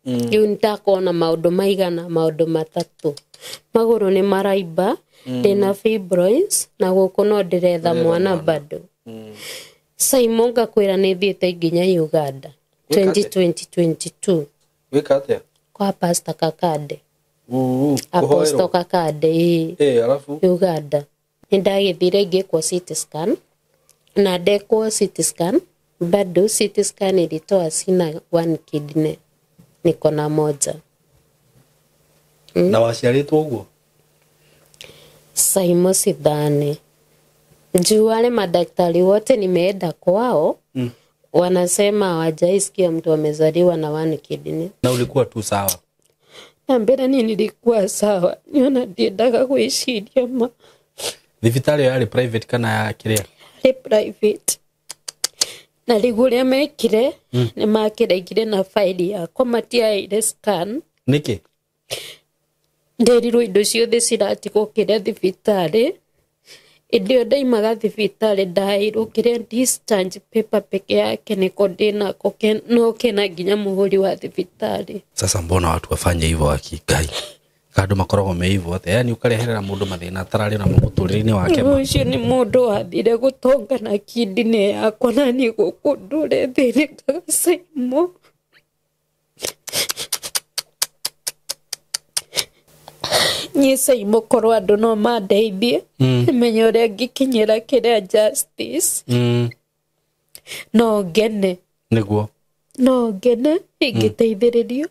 Rĩu nĩndakona maũndũ maigana maũndũ matatũ. Magũrũ nĩ maraimba, ndĩna fibroids na gũkũ no ndĩretha mwana bado. Simon ngakwĩra nĩ thiĩte nginya Uganda 2022. Gwĩka atĩa? Kwa Pastor Kakande. Uu, Apostle kũhoerwo. Kakande, ĩĩ. Eh, alafu Uganda. Nĩndagĩthire ngĩkwo CT scan na ndekwo CT scan bado CT scan ilitoa sina one kidney, niko na moja. Na waciarĩtwo ũguo? Saimo sidhani juu wale madaktari wote nimeenda kwao wanasema hawajaisikia mtu amezaliwa na one kidney. Na ulikuwa tu sawa? Na mbere niĩ nilikuwa sawa, niona ndiendaga gwĩciria ma. Thibitarĩ ĩyo yarĩ private kana ya kĩrĩa? Yarĩ private. Na rĩu ũrĩa mekire nĩ makĩregire na faili yakwa, matiaire scan. Nĩkĩ? Nderirwo indo ciothe ciratigwo kĩrĩa thibitarĩ. Ĩndĩ ĩyo ndaimaga thibitarĩ ndaheirwo kĩrĩa discharge paper peke yake nĩko ndĩnako no kena nginya mũhũri wa thibitarĩ. Sasa mbona watu wafanye hivyo wakikai? Andũ makoragwo me hivyo atĩa? Yani ũkareherera mũndũ mathĩna atararĩ namo mũtũrĩre-inĩ wake ma. Ũcio nĩ mũndũ wathire gũtonga na kidney yakwa na niĩ gũkũ ndũre thĩnĩkaga Saimo. Niĩ Saimo korwo andũ no mandeithie menye ũrĩa ngĩkinyĩra kĩrĩa justice. No ngene. Nĩguo. No ngene ingĩteithĩrĩrio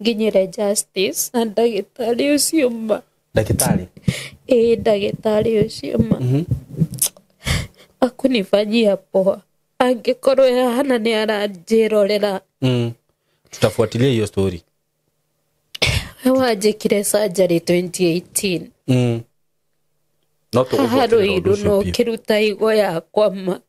nginyĩre justice na ndagĩtarĩ ũcio ma. Ndagĩtarĩ? Ĩĩ, ndagĩtarĩ ũcio ma. Akunifanyia poa. Angĩkorwo hana nĩ aranjĩrorera. Tutafuatilia hiyo story. Wanjĩkire surgery 2018. No Haha tũgũbuatĩrĩra ũndũ rũirũ ũcio no biũ. kĩruta higo yakwa ma.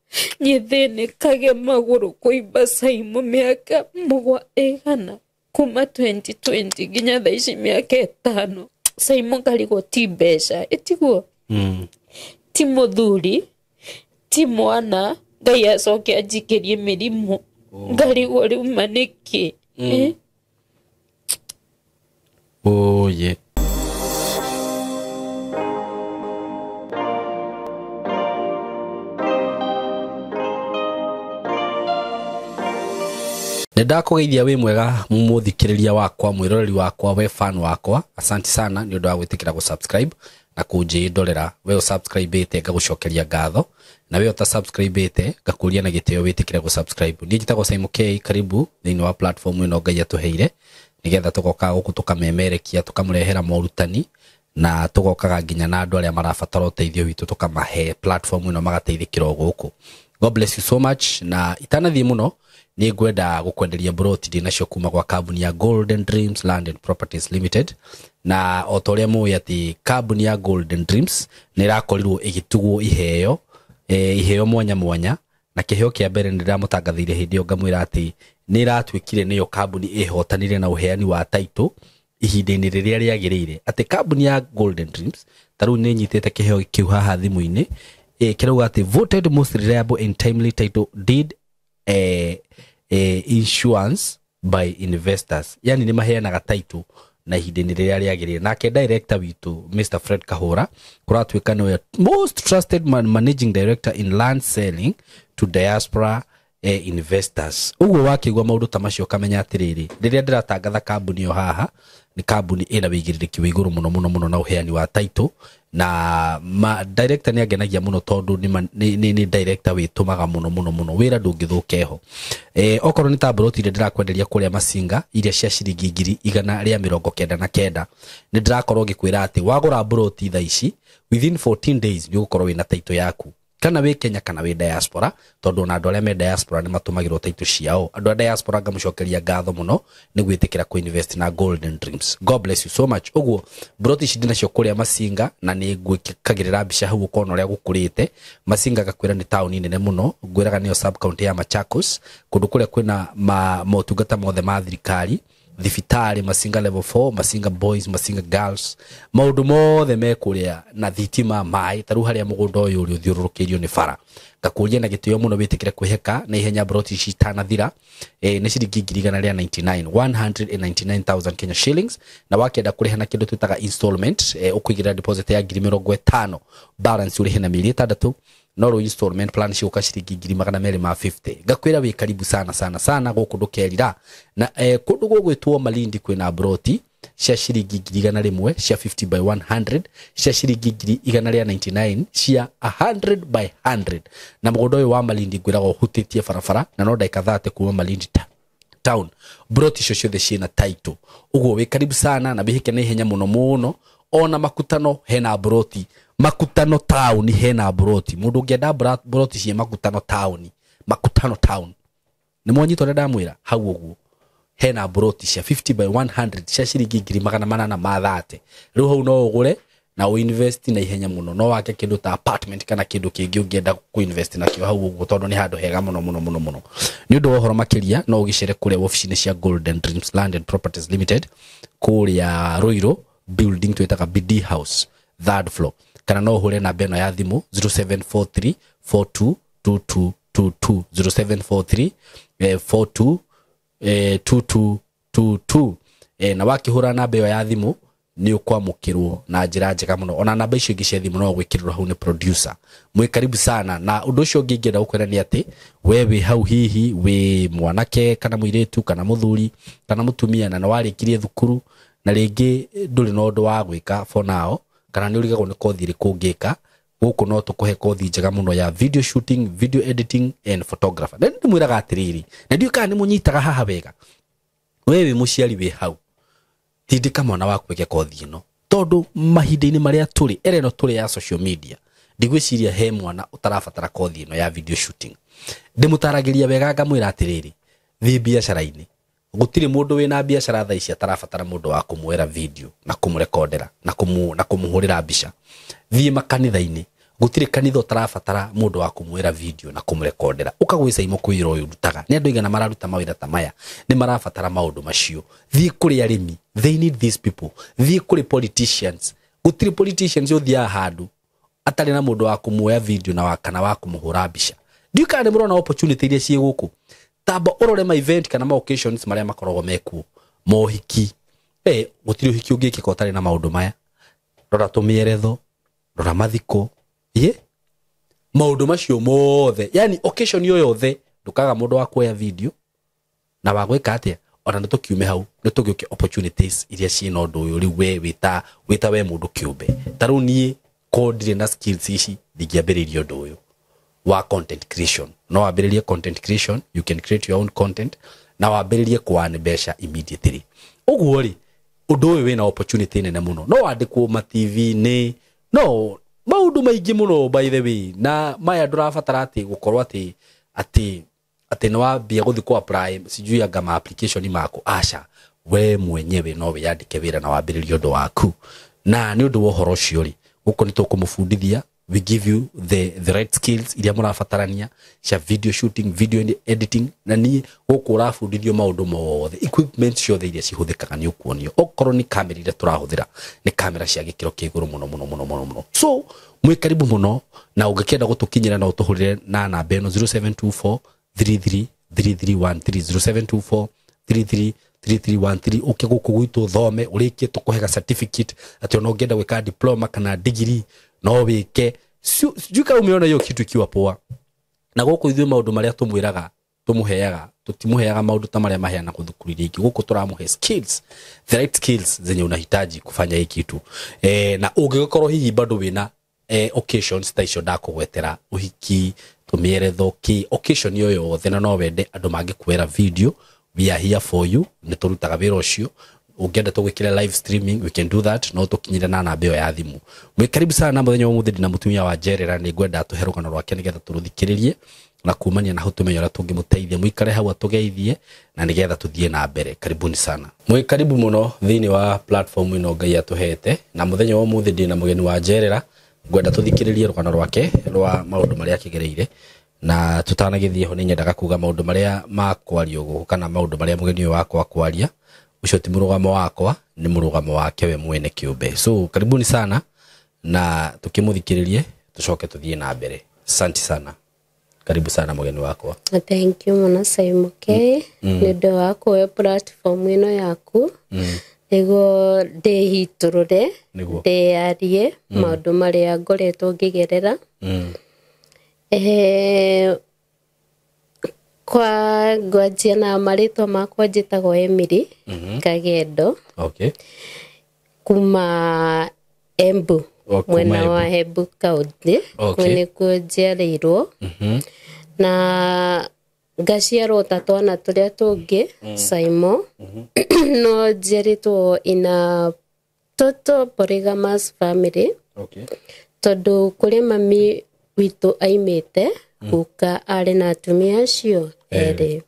Nyithĩnĩkage magũrũ kũimba Saimo mĩaka mũgwa ĩgana kuma 2020 nginya thaa ici mĩaka ĩtano. Saimo ngarigwo ti mbeca, ĩtiguo? Ti mũthuri, ti mwana, Ngai acoke anjikĩrie mĩrimũ. Ngarigwo rĩu ma nĩkĩ? Eh? Oye. Nĩ ndakũgeithia wĩ mwega mũthikĩrĩria wakwa, mwĩroreri wakwa, we fan wakwa. Asante sana nĩ ũndũ wa gwĩtĩkĩra gũ-subscribe na kũnjĩndorera. We ũsubscribe-ĩte ngagũcokeria ngatho, na we ũtasubscribe-ĩte ngakũria na gĩtĩo wĩtĩkĩre gũ-subscribe. Niĩ njĩtagwo Saimo K, karibu thĩinĩ wa platform ĩno Ngai atũheire nĩgetha tũgoka gũkũ tũkamemerekia, tũkamũrehera morutani na tũgokaga nginya na andũ arĩa marabatara ũteithio witũ tũkamahe platform ĩno magateithĩkĩra o gũkũ. God bless you so much. Na itanathiĩ mũno nĩ ngwenda gũkwenderia broti ndĩ nacio kuma gwa kambuni ya Golden Dreams Land and Properties Limited. Na o ta ũrĩa mũĩ atĩ kambuni ya Golden Dreams nĩ ĩrakorirwo ĩgĩtugwo iheo, iheo mwanya mwanya, na kĩheo kĩa mbere nĩ ndĩramũtangathĩire hĩndĩ ĩyo ngamwĩra atĩ nĩ ĩratuĩkire nĩyo kambuni ĩhotanire na ũheani wa title ihinda-inĩ rĩrĩa rĩagĩrĩire. Atĩ kambuni ya Golden Dreams ta rĩu nĩ ĩnyitĩte kĩheo kĩu haha thimũ-inĩ, kĩrauga atĩ voted most reliable and timely title deed, insurance by investors. Yani nĩ maheanaga title na ihinda-inĩ rĩrĩa rĩagĩrĩire. Nake director witũ Mr Fred Kahora kũratuĩka nĩwe most trusted managing director in land selling to diaspora investors. Ũguo wakĩigua maũndũ ta macio ũkamenya atĩrĩrĩ, rĩrĩa ndĩratangatha kambuni ĩyo haha nĩ kambuni ĩna wĩigĩrĩrĩki wa igũrũ mũno mũno mũno na ũheani wa title, na director nĩ angenagia mũno tondũ nĩ director wĩtũmaga mũno mũno mũno, wĩra ndũngĩthũka ho. Okorwo nĩ ta broti iria ndĩrakwenderia kũrĩa Masinga iria cia ciringi ngiri igana rĩa mĩrongo kenda na kenda, nĩ ndĩrakorwo ngĩkwĩra atĩ wagũra broti thaa ici within 14 days nĩ ũgũkorwo wĩna title yaku, kana wĩ Kenya kana wĩ diaspora, tondũ ona andũ arĩa me diaspora nĩ matũmagĩrwo title ciao. Andũ a diaspora ngamũcokeria ngatho mũno nĩ gwĩtĩkĩra kũ-invest na Golden Dreams. God bless you so much. Ũguo broti ici ndĩnacio kũrĩa Masinga na nĩ ngwĩkagĩrĩra mbica hau ũkona ũrĩa gũkũrĩte. Masinga ngakwĩra nĩ taũni nene mũno, ngwĩraga nĩyo sub county ya Machakos, kũndũ kũrĩa kwĩna motungata mothe ma thirikari. Thibitarĩ Masinga level 4, Masinga boys, Masinga girls, maũndũ mothe me kũrĩa na thitima, maĩ. Ta rĩu harĩa mũgũnda ũyũ ũrĩ ũthiũrũrũkĩirio nĩ bara, ngakũria na gĩtĩo mũno wĩtĩkĩre kwĩheka na ihenya broti ici itanathira. Nĩ ciringi 199,000, 199,000 Kenya shillings, na wakĩenda kũrĩha na kĩndũ twĩtaga installment, ũkũigĩrĩra deposit ya 50,000, balance ũrĩhe na mĩeri 6, no rĩu installment plan cigũka ciringi 250,000. Ngakwĩra wĩ karibu sana sana sana gũkũ, ndũkerira. Na kũndũ gũgwĩtwo Malindi kwĩna broti cia ciringi 100,000 cia 50 by 100, cia ciringi 199,000 cia 100 by 100. Na mũgũnda ũyũ wa Malindi ngwĩraga ũhutĩtie barabara na no ndagĩka 30 kuma Malindi town. Broti icio ciothe ciĩna title, ũguo wĩ karibu sana na wĩhĩke na ihenya mũno mũno. Ona Makutano hena broti, Makutano town hena broti, mũndũ ũngĩenda broti cia Makutano town, Makutano town nĩ mwanyita ũrĩa ndamwĩra hau ũguo, hena broti cia 50 by 100 cia ciringi 830,000. Rĩu hau no ũgũre na ũinvest na ihenya mũno, no wake kĩndũ ta apartment kana kĩndũ kĩngĩ ũngĩenda kũinvest nakĩo hau ũguo, tondũ nĩ handũ hega mũno mũno mũno mũno. Nĩ ũndũ wa ũhoro makĩria no ũgĩcere kũrĩa wabici-inĩ cia Golden Dreams Land and Properties Limited kũrĩa Ruiru building twĩtaga BD House, third floor, kana no ũhũre namba ĩno ya thimũ 0743 422222, 0743 42 2222. Na wakĩhũra namba ĩyo ya thimũ nĩ ũkwamũkĩrwo na njĩra njega mũno. Ona namba icio ingĩ cia thimũ no gwĩkĩrĩrwo hau nĩ producer. Mwĩ karibu sana. Na ũndũ ũcio ũngĩ ingĩenda gũkwĩra nĩ atĩ we wĩ hau, hihi wĩ mwanake kana mũirĩtu kana mũthuri kana mũtumia, na nĩ warĩkirie thukuru na rĩngĩ ndũrĩ na ũndũ wa gwĩka for now, kana nĩ ũrigagwo nĩ kothi ĩrĩkũ ũngĩka, gũkũ no tũkũhe kothi njega mũno ya video shooting, video editing and photographer. Na ndĩmwĩraga atĩrĩrĩ, na ndiũĩ kana nĩ mũnyitaga haha wega, we wĩ mũciari wĩ hau, tindĩka mwana waku eke kothi ĩno, tondũ mahinda-inĩ marĩa tũrĩ, era ĩno tũrĩ ya social media, ndigwĩciria he mwana ũtarabatara kothi ĩno ya video shooting. Ndĩmũtaragĩria wega ngamwĩra atĩrĩrĩ, thiĩ biacara-inĩ, gũtirĩ mũndũ wĩna biacara thaa ici atarabatara mũndũ wa kũmuoera video na kũmũrekondera na kũmũhũrĩra mbica. Thiĩ makanitha-inĩ, gũtirĩ kanitha ũtarabatara mũndũ wa kũmuoera video na kũmũrekondera. Ũka gwĩ Caimo kwĩra ũyũ ndutaga, nĩ andũ aigana mararuta mawĩra ta maya, nĩ marabatara maũndũ macio. Thiĩ kũrĩ arĩmi, they need these people. Thiĩ kũrĩ politicians, gũtirĩ politicians ũthiaga handũ atarĩ na mũndũ wa kũmuoya video na kana wa kũmũhũra mbica. Ndiũĩ kana nĩ mũrona opportunity iria ciĩ gũkũ. Tamba ũrore ma event kana ma occasions marĩa makoragwo mekuo, mohiki, gũtirĩ ũhiki ũngĩkĩka ũtarĩ na maũndũ maya. Rora tũmĩeretho, rora mathiko, maũndũ macio mothe, yani occasion yo yothe ndũkaga mũndũ wa kuoya video na wa gwĩka atĩa. Ona nĩ tũkiume hau, nĩ tũgĩũke opportunities iria ciĩna ũndũ ũyũ. Rĩu we wĩta we mũndũ kĩũmbe, ta rĩu niĩ ko ndirĩ na skills ici, ndingĩambĩrĩria ũndũ ũyũ wa content creation. No wambĩrĩrie content creation, you can create your own content na wambĩrĩrie kũearn mbeca immediately. Ũguo rĩ, ũndũ ũyũ wĩna opportunity nene mũno, no wandĩkwo ma TV-inĩ, no maũndũ maingĩ mũno by the way. Na maya ndũrabatara atĩ gũkorwo atĩ atĩ atĩ nĩ wambia gũthiĩ kũ apply sijui anga ma application maku, aca, we mwenyewe no wĩyandĩke wĩra na wambĩrĩrie ũndũ waku. Na nĩ ũndũ wa ũhoro ũcio rĩ, gũkũ nĩ tũkũmũbundithia, we give you the right skills iria mũrabatarania cia video shooting, video editing, na niĩ gũkũ ũrabundithio maũndũ mothe, equipment ciothe iria cihũthĩkaga nĩ ũkuonio. Okorwo nĩ kamera iria tũrahũthĩra, nĩ kamera cia gĩkĩro kĩa igũrũ mũno mũno mũno mũno mũno. So mwĩ karibu mũno, na ũngĩkĩenda gũtũkinyĩra no ũtũhũrĩre na namba ĩno 0724 33 3313, 0724 33 3313. Ũke gũkũ gwitũ ũthome, ũrĩkie tũkũhe certificate atĩ ona ũngĩenda gwĩka diploma kana degree no wĩke. Sijui kama umeona hiyo kitu ikiwa poa. Na gũkũ ithuĩ maũndũ marĩa tũmwĩraga tũmũheaga, tũtimũheaga maũndũ ta marĩa maheanagwo thukuru iria ingĩ. Gũkũ tũramũhe skills, the right skills zenye unahitaji kufanya hii kitu. Na ũngĩgĩkorwo hihi bado wĩna occasions ta icio ndakũgwetera, ũhiki, tũmĩeretho, kĩ occasion yo yothe, na no wende andũ mangĩkuoera video, we are here for you. Nĩ tũrutaga wĩra ũcio. Ũngĩenda tũgwĩkĩre live streaming, we can do that, no tũkinyĩre na namba ĩyo ya thimũ. Mwĩ karibu sana. Mũthenya wa ũmũthĩ ndĩna mũtumia wa njerera, nĩ ngwenda atũhe rũgano rwake nĩgetha tũrũthikĩrĩrie na kumania na hau tũmenye ũrĩa tũngĩmũteithia. Mũikare hau atũgeithie na nĩgetha tũthiĩ na mbere. Karibuni sana, mwĩ karibu mũno thĩinĩ wa platform ĩno Ngai atũhete. Na mũthenya wa ũmũthĩ ndĩna mũgeni wa njerera, ngwenda tũthikĩrĩrie rũgano rwake rwa maũndũ marĩa akĩgereire. Na tũtanagĩthiĩ ho, nĩ nyendaga kuga maũndũ marĩa makwario gũkũ kana maũndũ marĩa mũgeni ũyũ wakwa akwaria, Ũcio ti mũrũgamo wakwa, nĩ mũrũgamo wake we mwene kĩũmbe. So karibuni sana na tukĩmũthikĩrĩrie, tũcoke tũthiĩ na mbere. Asante sana, karibu sana mũgeni wakwa. Thank you mũno, Simon K, nĩ ũndũ wa kũhe platform ĩno yaku nĩguo ndĩhitũrũre, ndĩyarie maũndũ marĩa ngoretwo ngĩgerera. Kwa ngwanjia na marĩtwa makwa, njĩtagwo Emily Kagendo. Kuma Embu. O, kuma mwena wa Embu County. Kũu nĩkuo njiarĩirwo na ngaciarwo ta twana tũrĩa tũngĩ, Saimo, no njiarĩtwo in a total polygamous family, tondũ kũrĩa mami witũ aimĩte, guka arĩ na atumia acio erĩ,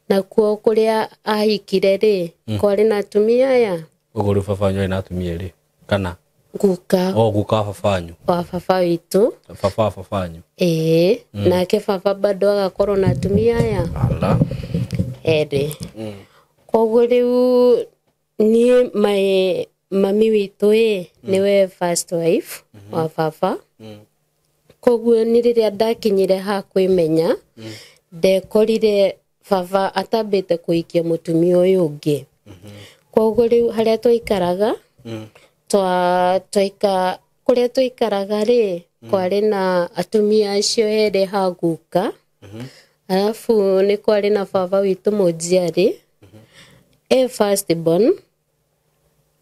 nakuo kũrĩa ahikire rĩ, kwarĩ na atumia aya. Ũguo rĩu baba wanyu arĩ na atumia erĩ kana? Guka. O, guka wa baba wanyu. Wa baba witũ. Baba wa baba wanyu. Ĩĩ, nake baba bado agakorwo na atumia aya ala erĩ. Koguo rĩu niĩ my mami witũ ĩ nĩwe first wife wa baba. Koguo nĩ rĩrĩa ndakinyire ha kwĩmenya, ndekorire baba atambĩte kũhikia mũtumia ũyũ ũngĩ. Koguo rĩu harĩa twaikaraga, twa twaika kũrĩa twaikaraga rĩ, kwarĩ na atumia acio erĩ ha guka, alafu nĩ kwarĩ na baba witũ mũnjiarĩ e first born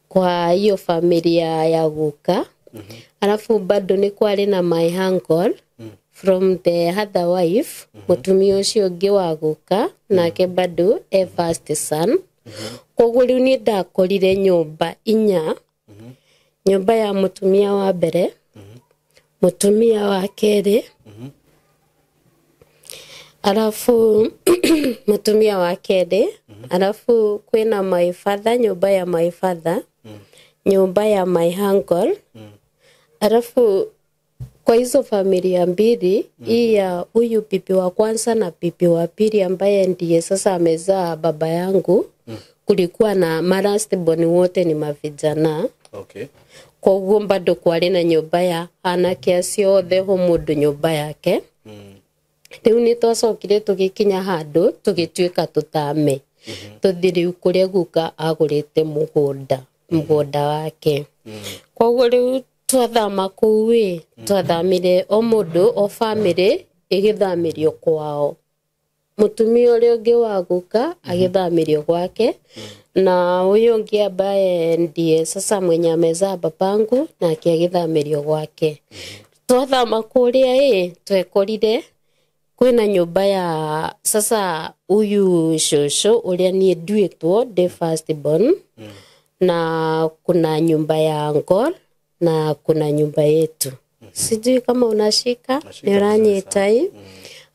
kwa hiyo familia ya guka, alafu bado nĩ kwarĩ na my uncle from the other wife, mũtumia ũcio ũngĩ wa guka, nake bado e first son. Koguo rĩu niĩ ndakorire nyũmba inya: nyũmba ya mũtumia wa mbere, mũtumia wa kerĩ, alafu mũtumia wa kerĩ, alafu kwĩna my father, nyũmba ya my father, nyũmba ya my uncle. Alafu kwa hizo familia mbili, hii ya huyu bibi wa kwanza na bibi wa pili ambaye ndiye sasa amezaa baba yangu, kulikuwa na malast born, wote ni mavijana. Koguo bado kwarĩ na nyũmba ya anake acio othe, ho mũndũ nyũmba yake. Rĩu nĩ twacokire tũgĩkinya handũ tũgĩtuĩka tũtame, tũthiĩ rĩu kũrĩa guka agũrĩte mũgũnda wake. Koguo rĩu twathama kũu ĩ, twathamire o mũndũ, o famĩlĩ ĩgĩthamĩrio kwao. Mũtumia ũrĩa ũngĩ wa guka agĩthamĩrio gwake, na ũyũ ũngĩ ambaye ndiye sasa mwenye amezaa babangu nake agĩthamĩrio gwake. Twathama kũrĩa ĩ, twekorire kwĩna nyũmba ya sasa huyu shosho ũrĩa niĩ nduĩtwo ndĩ first born, na kuna nyumba ya uncle na kuna nyumba yetu. Sijui kama unashika. Nashika. Nĩ ũranyita ĩ?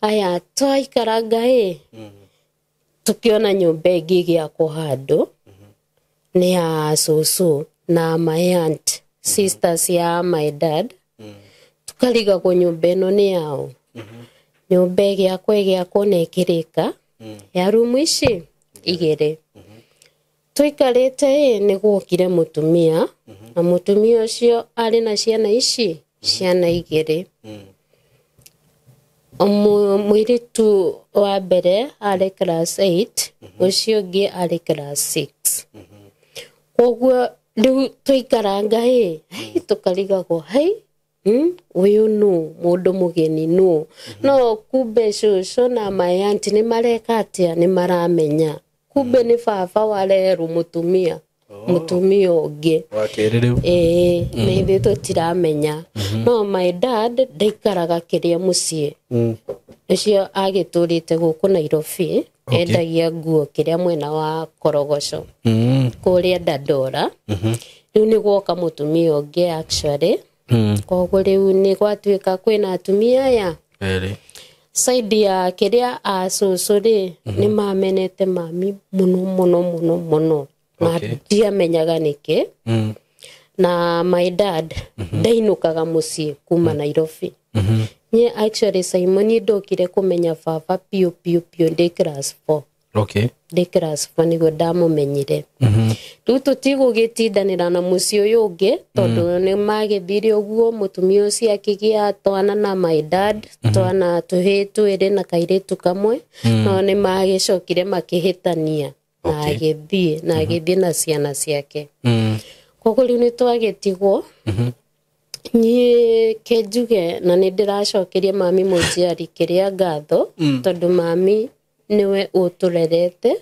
Aya, twaikaranga ĩ, tukiona nyũmba ĩngĩ ĩgĩakwo handũ nĩ ya cũcũ na my aunt, sisters ya my dad. Tukarigagwo nyũmba ĩno nĩ yao. Nyũmba ĩgĩakwo na ĩkĩrĩka ya rumu ici igĩrĩ. Tũikarĩte ĩ, nĩ gwokire mũtumia, na mũtumia ũcio arĩ na ciana ici, ciana igĩrĩ. Mũirĩtu wa mbere arĩ class 8, ũcio ũngĩ arĩ class 6. Koguo rĩu tũikaranga ĩ, hei, tũkarigagwo hei, ũyũ nũ mũndũ mũgeni nũ? No kumbe cũcũ na my aunt nĩ mareka atĩa, nĩ maramenya kumbe nĩ baba wareherwo mũtumia ũngĩ. Wa kerĩ rĩu. Ĩĩ, na ithuĩ tũtiramenya. No my dad ndaikaraga kĩrĩa mũciĩ ũcio, agĩtũrĩte gũkũ Nairobi. Endagia nguo kĩrĩa mwena wa Korogoco, kũrĩa Dandora. Rĩu nĩ gwoka mũtumia ũngĩ actually. Koguo rĩu nĩ gwatuĩka kwĩna atumia aya Erĩ. Side ya kĩrĩa a cũcũ rĩ, nĩ mamenete mami mũno mũno mũno mũno, na ndiamenyaga nĩkĩ. Na my dad ndainũkaga mũciĩ kuma Nairobi. Niĩ actually, Simon, ndokire kũmenya baba piũ piũ piũ ndĩ class 4. Okay. Ndĩ class 4 nĩguo ndamumenyire. Rĩu tũtigũgĩtindanĩra na mũciĩ ũyũ ũngĩ tondũ nĩ magĩthire ũguo, mũtumia ũcio akĩgĩa twana na my dad, twana tũhĩĩ twĩrĩ na kairĩtu kamwe, no nĩ magĩcokire makĩhĩtania na agĩthiĩ na agĩthiĩ na ciana ciake. Koguo rĩu nĩ twagĩtigwo. Niĩ kĩnjuge na nĩ ndĩracokeria mami mũnjiari kĩrĩa ngatho, tondũ mami nĩwe ũtũrerete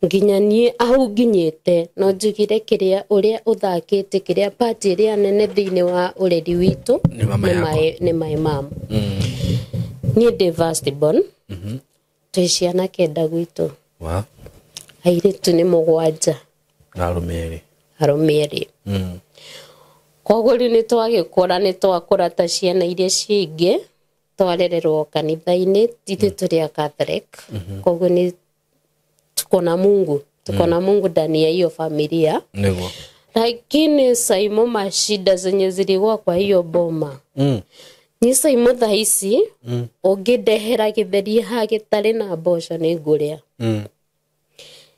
nginya niĩ hau nginyĩte. No njugire kĩrĩa ũrĩa ũthakĩte kĩrĩa part ĩrĩa nene thĩinĩ wa ũreri witũ Nĩ mama yakwa. Nĩ my mom. Niĩ ndĩ first born. Twĩ ciana 9 gwitũ. Wa. Airĩtu nĩ 7. Na arũme 2. Arũme 2. Koguo rĩu nĩ twagĩkũra, nĩ twakũra ta ciana iria cingĩ, twarererwo kanitha-inĩ, ithuĩ tũrĩ a Catholic. Koguo nĩ tuko na Mungu, tuko na Mungu ndani ya hiyo familia. Nĩguo. Lakini Saimo mashida zenye zilikuwa kwa hiyo boma. Ni Saimo thaa ici ũngĩndehera gĩtheri haha gĩtarĩ na mboco nĩ ngũrĩa.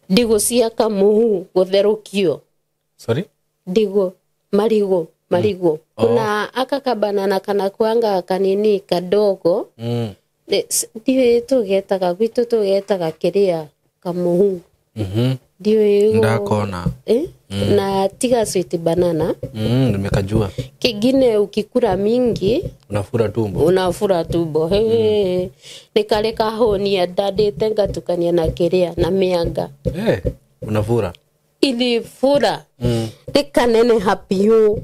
Ndigũ cia kamuhu gũtherũkio. Sorry? Ndigũ, marigũ, marigũ. Kuna aka kabanana kana kuanga kanini kadogo. Ndiũĩ tũgetaga gwitũ, tũgetaga kĩrĩa kamuhu. Ndiũĩ Ndakona. Na tiga sweet banana. Nimekajua. Kingine ukikula mingi unafura tumbo. Unafura tumbo. Hey. Nikale kahonia ndandĩte ngatukania na kĩrĩa na mĩanga. Unafura. Ilifura. Nikaneneha biũ.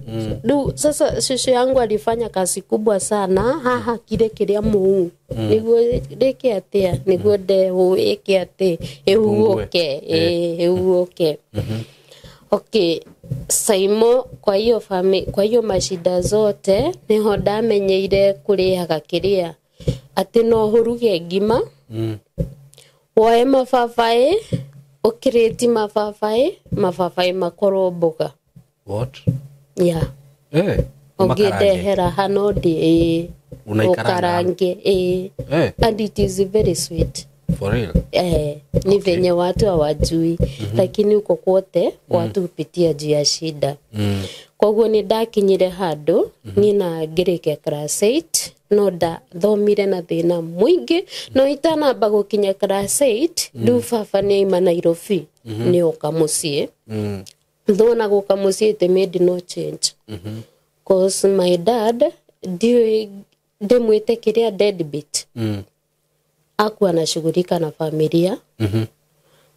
Rĩu sasa shosho yangu alifanya kazi kubwa sana haha kile kĩrĩa mũu. Nĩguo rĩke atĩa, nĩguo ndehu ĩke atĩ ĩhuũke, ĩhuũke. Okay, Saimo kwa hiyo kwa hiyo mashida zote niho ndamenyeire kũrĩaga kĩrĩa atĩ no ũruge ngima, woe mababaĩ, ũkirĩti mababaĩ, mababaĩ makorwo mboga. What? Yeah. Ũngĩndehera hano ndĩ ũkarange. And it is very sweet. For real? Ni venye watu hawajui, lakini uko kwote watu hupitia juu ya shida. Koguo nĩ ndakinyire handũ niĩ na ngĩrĩkia class 8, no ndathomire na thĩna mũingĩ, no itanamba gũkinya class 8 rĩu baba nĩ aima Nairobi nĩ oka mũciĩ. Thona gũka mũciĩ it made no change. Cause my dad ndiũĩ ndĩmwĩte kĩrĩa deadbeat. Hakuwa anashughulika na familia.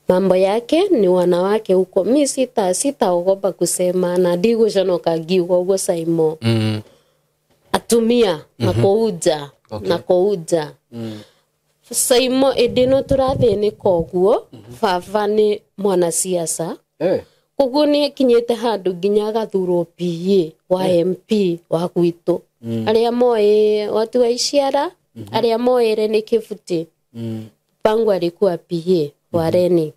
Mambo yake ni wanawake huko. Mi sitaogopa kusema na ndigũconoka ngiuga ũguo Saimo. Atumia na kũunja, na kũunja. Saimo ĩndĩ no tũrathĩnĩka ũguo, baba nĩ mwanasiasa. Koguo nĩ akinyĩte handũ nginya agathurwo PA wa MP wa gwitũ. Arĩa moĩ watu wa Iciara, arĩa moĩre nĩ Kĩbutĩ. Pangu alikuwa PA wa Reni.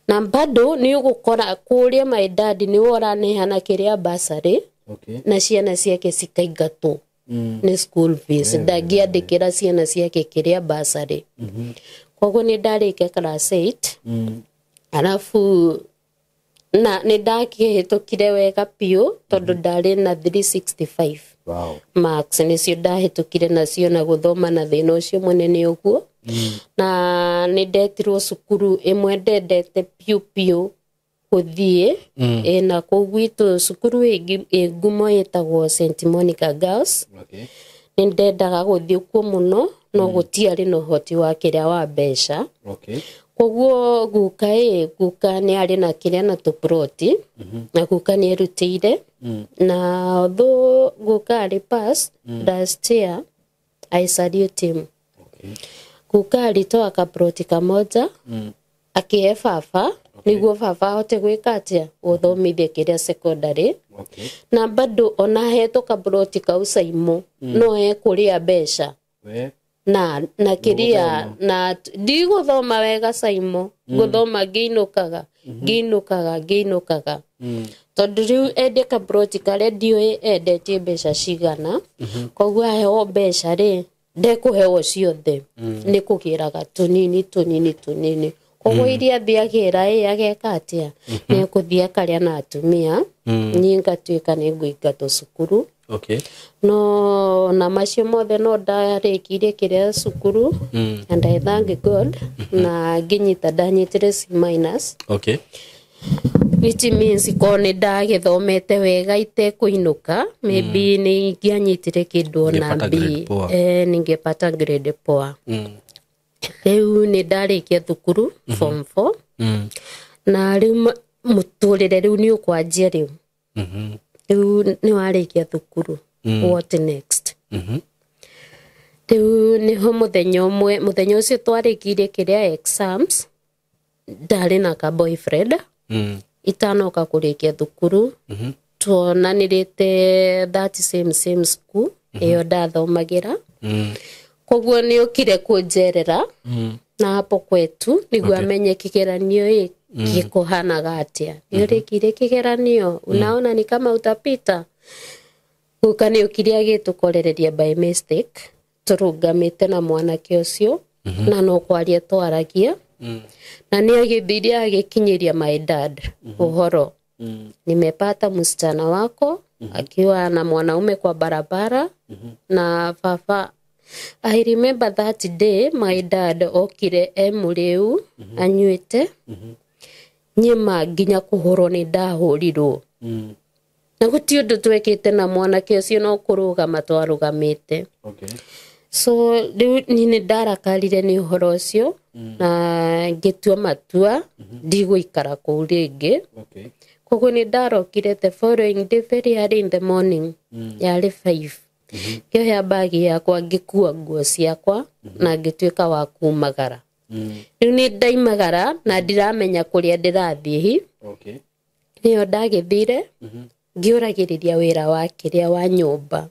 Na bado nĩ ũgũkora kũrĩa my dad nĩwe ũraneana kĩrĩa bursary, na ciana ciake cikaingatwo nĩ school fees. Ndangĩandĩkĩra ciana ciake kĩrĩa bursary. Koguo nĩ ndarĩkia class 8. Alafu na nĩ ndakĩhĩtũkire wega biũ tondũ ndarĩ na 365. Wow. Marks nĩcio ndahĩtũkire nacio na gũthoma na thĩna ũcio mũnene ũguo. Na nĩ ndetirwo cukuru ĩmwe ndendete piũ piũ gũthiĩ. Na kũu gwitũ cukuru ĩ ngumo ĩtagwo St Monica Girls. Nĩ ndendaga gũthiĩ kuo mũno no gũtiarĩ na ũhoti wa kĩrĩa wa mbeca. Koguo guka guka nĩ arĩ na kĩrĩa na tũploti, na guka nĩ erutĩire. Na although guka arĩ pass last year, I salute him. Guka alitoa kaploti kamoja, akĩhe baba, nĩguo baba ahote gwĩka atĩa, gũthomithia kĩrĩa secondary. Na bado ona ahetwo kaploti kau Saimo, no ekũrĩa mbeca. Na kĩrĩa na ndigũthoma wega Saimo, ngũthoma ngĩinũkaga, ngĩinũkaga, ngĩinũkaga. Tondũ rĩu endia kaploti karĩa ndiũĩ endetie mbeca cigana, koguo aheo mbeca rĩ, Ndekũheo ciothe, nĩ kũgĩraga tũnini tũnini tũnini. Koguo iria athiagĩra ĩ ageka atĩa, nĩ ekũthiĩ akarĩa na atumia, niĩ ngatuĩka nĩ ngũingatwo cukuru. No na macio mothe no ndarĩkirie kĩrĩa cukuru, and I thank God, na ngĩnyita ndanyitire C minus, which means ko nĩ ndagĩthomete wega itekũinũka, maybe nĩ ingĩanyitire kĩndũ ona Ũngĩpata B. grade poa. Eh, ningepata grade poa. Rĩu nĩ ndarĩkia thukuru form 4, na rĩu mũtũrĩre rĩu nĩ ũkwanjia rĩu. Rĩu nĩ warĩkia thukuru, what next? Rĩu nĩho mũthenya ũmwe, mũthenya ũcio twarĩkirie kĩrĩa exams, ndarĩ na ka boyfriend itanoka kũrĩkia thukuru. Tuonanĩrĩte that same same school ĩyo ndathomagĩra. Koguo nĩ ũkire kũnjerera na hapo kwetu nĩguo amenye kĩgeranio ĩ gĩkũhanaga atĩa. Nĩ ũrĩkirie kĩgeranio, unaona ni kama utapita. Guka nĩ ũkire agĩtũkorereria by mistake tũrũgamĩte na mwanake ũcio, na no kwaria twaragia, na nĩ agĩthire agĩkinyĩria my dad ũhoro, "Nimepata msichana wako akiwa na mwanaume kwa barabara." Na baba, I remember that day my dad okire e mũrĩu, anyuĩte nyĩma, nginya kũhũrwo nĩ ndahũrirwo, na gũti ũndũ twekĩte na mwanake ũcio, no kũrũgama twarũgamĩte. So rĩu niĩ nĩ ndarakarire nĩ ũhoro ũcio na ngĩtua matua ndigũikara kũu rĩngĩ. Koguo nĩ ndarokire the following day very early in the morning, yarĩ 5, ngĩoya mbagi yakwa, ngĩkua nguo ciakwa na ngĩtuĩka wa kumagara. Rĩu nĩ ndaimagara na ndiramenya kũrĩa ndĩrathiĩ hi. Nĩyo ndagĩthire ngĩũragĩrĩria wĩra wa kĩrĩa wa nyũmba,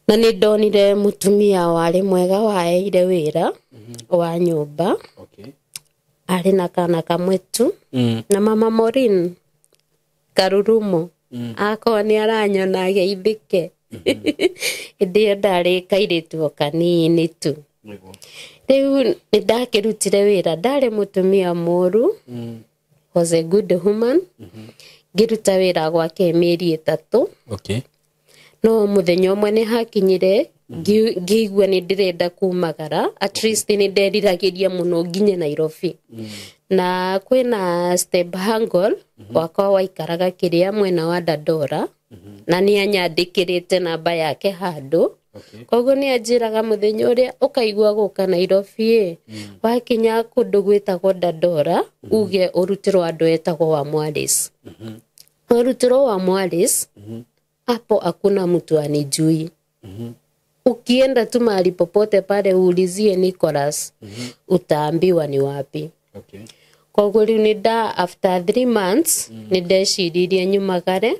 na nĩ ndonire mũtumia warĩ mwega waeire wĩra wa nyũmba. Arĩ na kana kamwe tu. Na mama Maureen Karurumo akorwo nĩ aranyona ageithĩke, hĩndĩ ĩyo ndarĩ kairĩtu o kanini tu. Rĩu nĩ ndakĩrutire wĩra, ndarĩ mũtumia mũru, was a good woman. Ngĩruta wĩra gwake mĩeri 3. No mũthenya ũmwe nĩ hakinyire ngĩigua nĩ ndĩrenda kumagara. At least nĩ nderiragĩria mũno nginye Nairobi, na kwĩna step uncle wakwa waikaraga kĩrĩa mwena wa Dandora, na nĩ anyandĩkĩrĩte namba yake handũ. Koguo nĩ anjĩraga mũthenya ũrĩa ũkaigua gũka Nairobi ĩ, wakinya kũndũ gwĩtagwo Dandora, uge ũrutĩrwo andũ etagwo wa Mwaris. Warutĩrwo wa Mwaris, hapo hakuna mtu anijui. Ukienda tu mahali popote pale uulizie Nicholas, utaambiwa ni wapi. Koguo rĩu nĩ nda after 3 months nĩ ndeciririe nyumagare,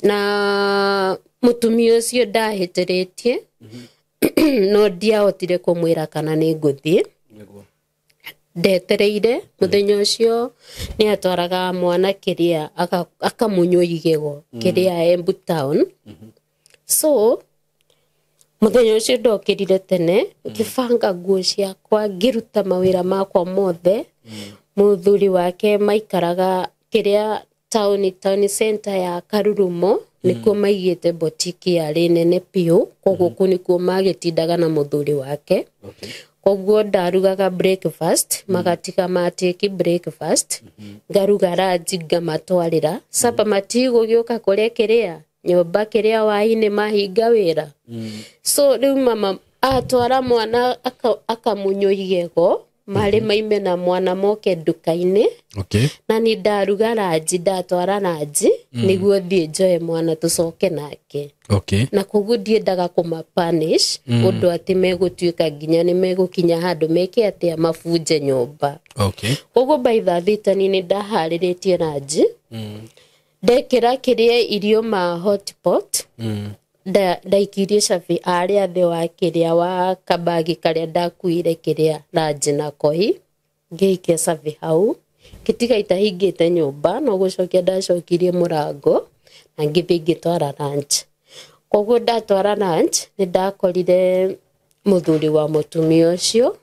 na mũtumia ũcio ndahĩtĩrĩtie, no ndiahotire kũmwĩra kana nĩ ngũthiĩ. Ndetereire mũthenya ũcio nĩ atwaraga mwana kĩrĩa akamunywo igego kĩrĩa Embu town. So mũthenya ũcio ndokĩrire tene, ngĩbanga nguo ciakwa, ngĩruta mawĩra makwa mothe. Mũthuri wake maikaraga kĩrĩa town center ya Karurumo, nĩkuo maigĩte botiki yarĩ nene biũ. Koguo kũu nĩkuo magĩtindaga na mũthuri wake. Koguo ndarugaga breakfast, magatiga matĩki breakfast, ngaruga ranji, ngamatwarĩra sapa, matigũgĩũka kũrĩa kĩrĩa nyũmba kĩrĩa wainĩ mahinga wĩra. So rĩu mama atwara mwana akamunywo igego, marĩ maime na mwana moke nduka-inĩ. Na ni ndaruga ranji, ndatwara ranji nĩguo thiĩ njoe mwana tũcoke nake. Na koguo ndiendaga kũmapunish ũndũ atĩ megũtuĩka nginya nĩ megũkinya handũ meke atĩa, mabunje nyũmba. Koguo by 3:30 nĩ ndaharĩrĩtie ranji, ndekĩra kĩrĩa irio ma hotpot, ndaikirie cabi arĩa thĩ wa kĩrĩa wa kabagi karĩa ndakuire kĩrĩa ranji nako hi, ngĩikia cabi hau, ngĩtiga itahingĩte nyũmba, no gũcokia ndacokirie mũrango na ngĩthiĩ ngĩtwara lunch. Koguo ndatwara lunch nĩ ndakorire Mũthuri wa mũtumia ũcio,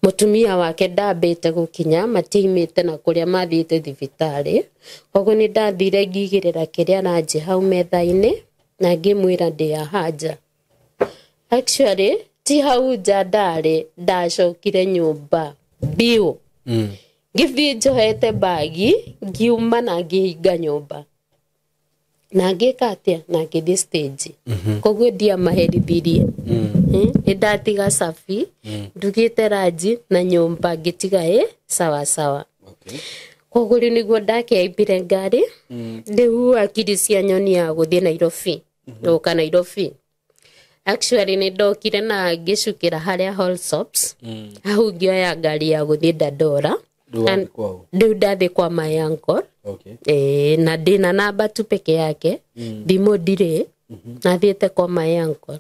mũtumia wake ndambĩte gũkinya, matiaimĩte na kũrĩa mathiĩte thibitarĩ. Koguo nĩ ndathire ngĩigĩrĩra kĩrĩa ranji hau metha-inĩ na ngĩmwĩra ndĩ haha nja. Actually ti hau nja ndarĩ, ndacokire nyũmba biũ. Ngĩthiĩ njohete bagi, ngiuma na ngĩhinga nyũmba na ngĩka atĩa, na ngĩthiĩ stage. Koguo ndiamaherithirie. Nĩ ndatiga cabi, ndugĩte ranji na nyũmba ngĩtiga ĩ sawa sawa. Koguo rĩu nĩguo ndakĩaimbire ngari, rĩu akiri cia nyoni ya gũthiĩ Nairobi, gũka Nairobi. Actually nĩ ndokire na ngĩcukĩra harĩa Allsops, hau ngĩoya ngari ya gũthiĩ Dandora. Rĩu ndathiĩ kwa my uncle. Na ndĩna namba tu peke yake, thimũ ndirĩ. Nathiĩte kwa my uncle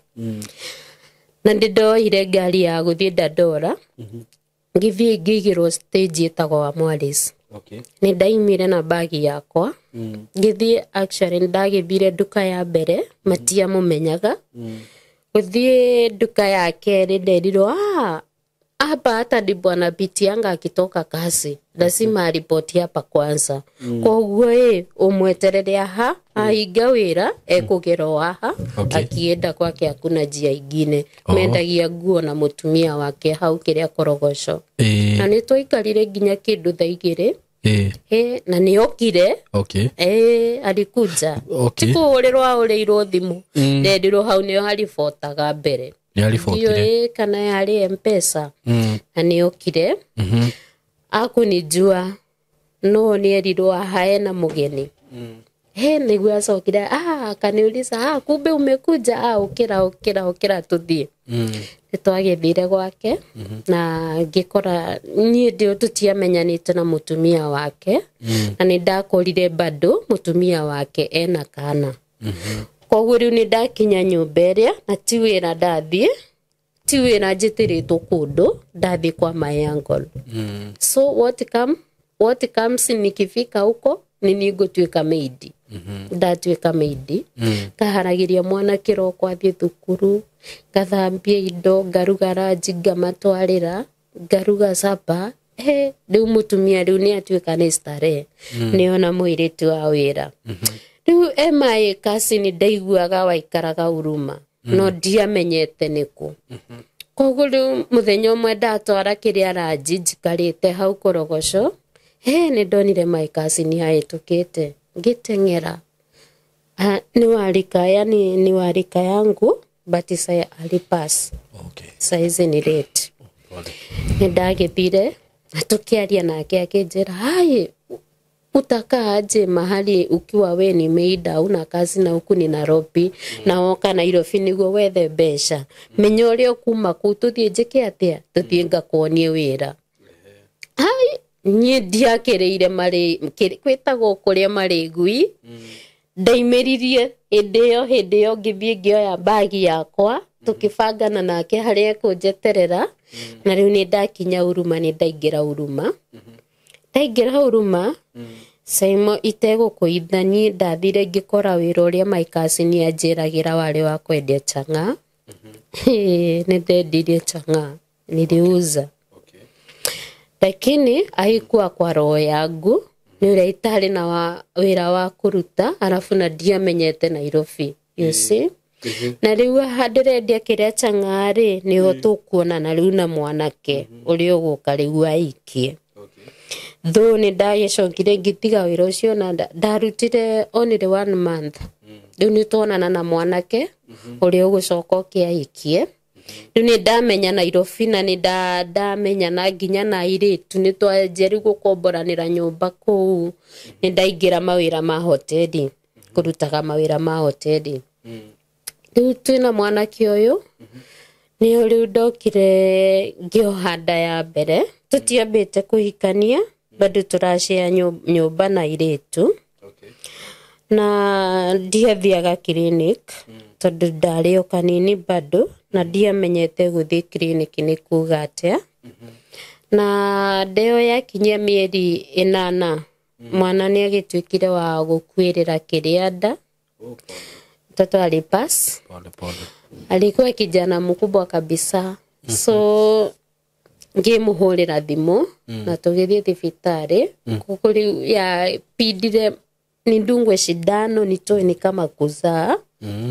na nĩ ndoire ngari ya gũthiĩ Dandora, ngĩthiĩ ngĩigĩrwo stage ĩtagwo wa Mwaris. Nĩ ndaimire na bagi yakwa ngĩthiĩ. Actually nĩ ndagĩthire nduka ya mbere, matiamũmenyaga. Gũthiĩ nduka ya kerĩ nderirwo, "Ah, hapa hata ndipo anapitianga akitoka kazi, lazima aripoti hapa kwanza." Koguo ĩ ũmweterere aha ahinga wĩra ekũgera o haha. Akienda kwake hakuna njia ingine. Mendagia nguo na mũtumia wake hau kĩrĩa Korogoco. Na nĩ twaikarire nginya kĩndũ thaa 2. Na nĩ okire. Alikuja. Ti kũhũrĩrwo ahũrĩirwo thimũ, nderirwo hau nĩho haribotaga mbere. Nĩ aribotire. Ndiũĩ kana yarĩ Mpesa. Na nĩ okire. Akunijua no nĩ erirwo haha ena mũgeni. He nĩguo acokire, akaniuliza, "Ah, kumbe umekuja, ah, ũkĩra ũkĩra ũkĩra tũthiĩ." Nĩ twagĩthire gwake na ngĩkora niĩ ndĩ tũtiamenyanĩte na mũtumia wake, na nĩ ndakorire bado mũtumia wake ena kana. Koguo rĩu nĩ ndakinya nyũmba ĩrĩa, na ti wĩra ndathiĩ, ti wĩra njĩtĩrĩtwo kũndũ, ndathiĩ kwa my uncle. So what comes nikifika huko ni ningũtuĩka maid. Ndatuĩka maid, ngaharagĩria mwana kĩroko athiĩ thukuru, ngathambia indo, ngaruga ranji, ngamatwarĩra, ngaruga sapa. He rĩu mũtumia rĩu nĩ atuĩka nĩ starehe, nĩona mũirĩtu wa wĩra. Rĩu emaĩ kasi nĩ ndaiguaga waikaraga Huruma, no ndiamenyete nĩkũ. Koguo rĩu mũthenya ũmwe ndatwara kĩrĩa ranji njikarĩte hau Korogoco, he nĩ ndonire my cousin ahĩtũkĩte, ngĩteng'era. Ah, ni warika, yani ni warika yangu, but sa alipass. Saizi ni late. Pole. Nĩ ndagĩthire na tũkĩaria nake, akĩnjĩra, "Hai, utakaa aje mahali ukiwa we ni maid, una kazi, na huku ni Nairobi, na woka Nairobi nĩguo wethe mbeca? Menya ũrĩa ũkuma kũu, tũthiĩ njĩke atĩa, tũthiĩ ngakuonie wĩra." Hai, niĩ ndiakĩrĩire marĩ kwĩtagwo kũrĩa marĩgui. Ndaimĩririe hĩndĩ ĩyo ngĩthiĩ ngĩoya bagi yakwa, tũkĩbangana nake harĩa ekũnjeterera. Na rĩu nĩ ndakinya Huruma, nĩ ndaingĩra Huruma. Ndaingĩra Huruma Saimo, itegũkũitha, niĩ ndathire ngĩkora wĩra ũrĩa my cousin anjĩragĩra warĩ wa kwendia chang'aa. Nĩ ndendirie chang'aa, niliuza. Lakini haikuwa kwa roho yangu, nĩ ũrĩa itarĩ na wĩra wa kũruta, arabu na ndiamenyete Nairobi, you see. Na rĩu haha ndĩrendia kĩrĩa chang'aa rĩ, nĩho tũkuonana rĩu na mwanake ũrĩa ũgũka rĩu aikie. Though nĩ ndagĩcokire ngĩtiga wĩra ũcio na ndarutire only one month. Rĩu nĩ tuonana na mwanake ũrĩa ũgũcoka ũke aikie. Rĩu nĩ ndamenya Nairobi na nĩ ndamenyana nginya na airĩtu, nĩ twanjia rĩu gũkomboranĩra nyũmba kũu. Nĩ ndaingĩra mawĩra ma hoteli, kũrutaga mawĩra ma hoteli. Rĩu twĩna mwanake ũyũ, nĩo rĩu ndokire ngĩoha nda ya mbere. Tũtiambĩte kũhikania, bado tũracea nyũmba na airĩtu. Na ndiathiaga clinic tondũ ndarĩ o kanini bado na ndiamenyete gũthiĩ clinic nĩ kuga atĩa. Na ndeo yakinyia mĩeri 8, mwana nĩ agĩtuĩkire wa gũkuĩrĩra kĩrĩa nda. Mtoto alipass. Pole pole. Alikuwa kijana mkubwa kabisa. So ngimuhurira thimu na tugithie thibitarĩ. Kũkũ ya pindire nidungwe shindano nitoe, ni kama kuzaa,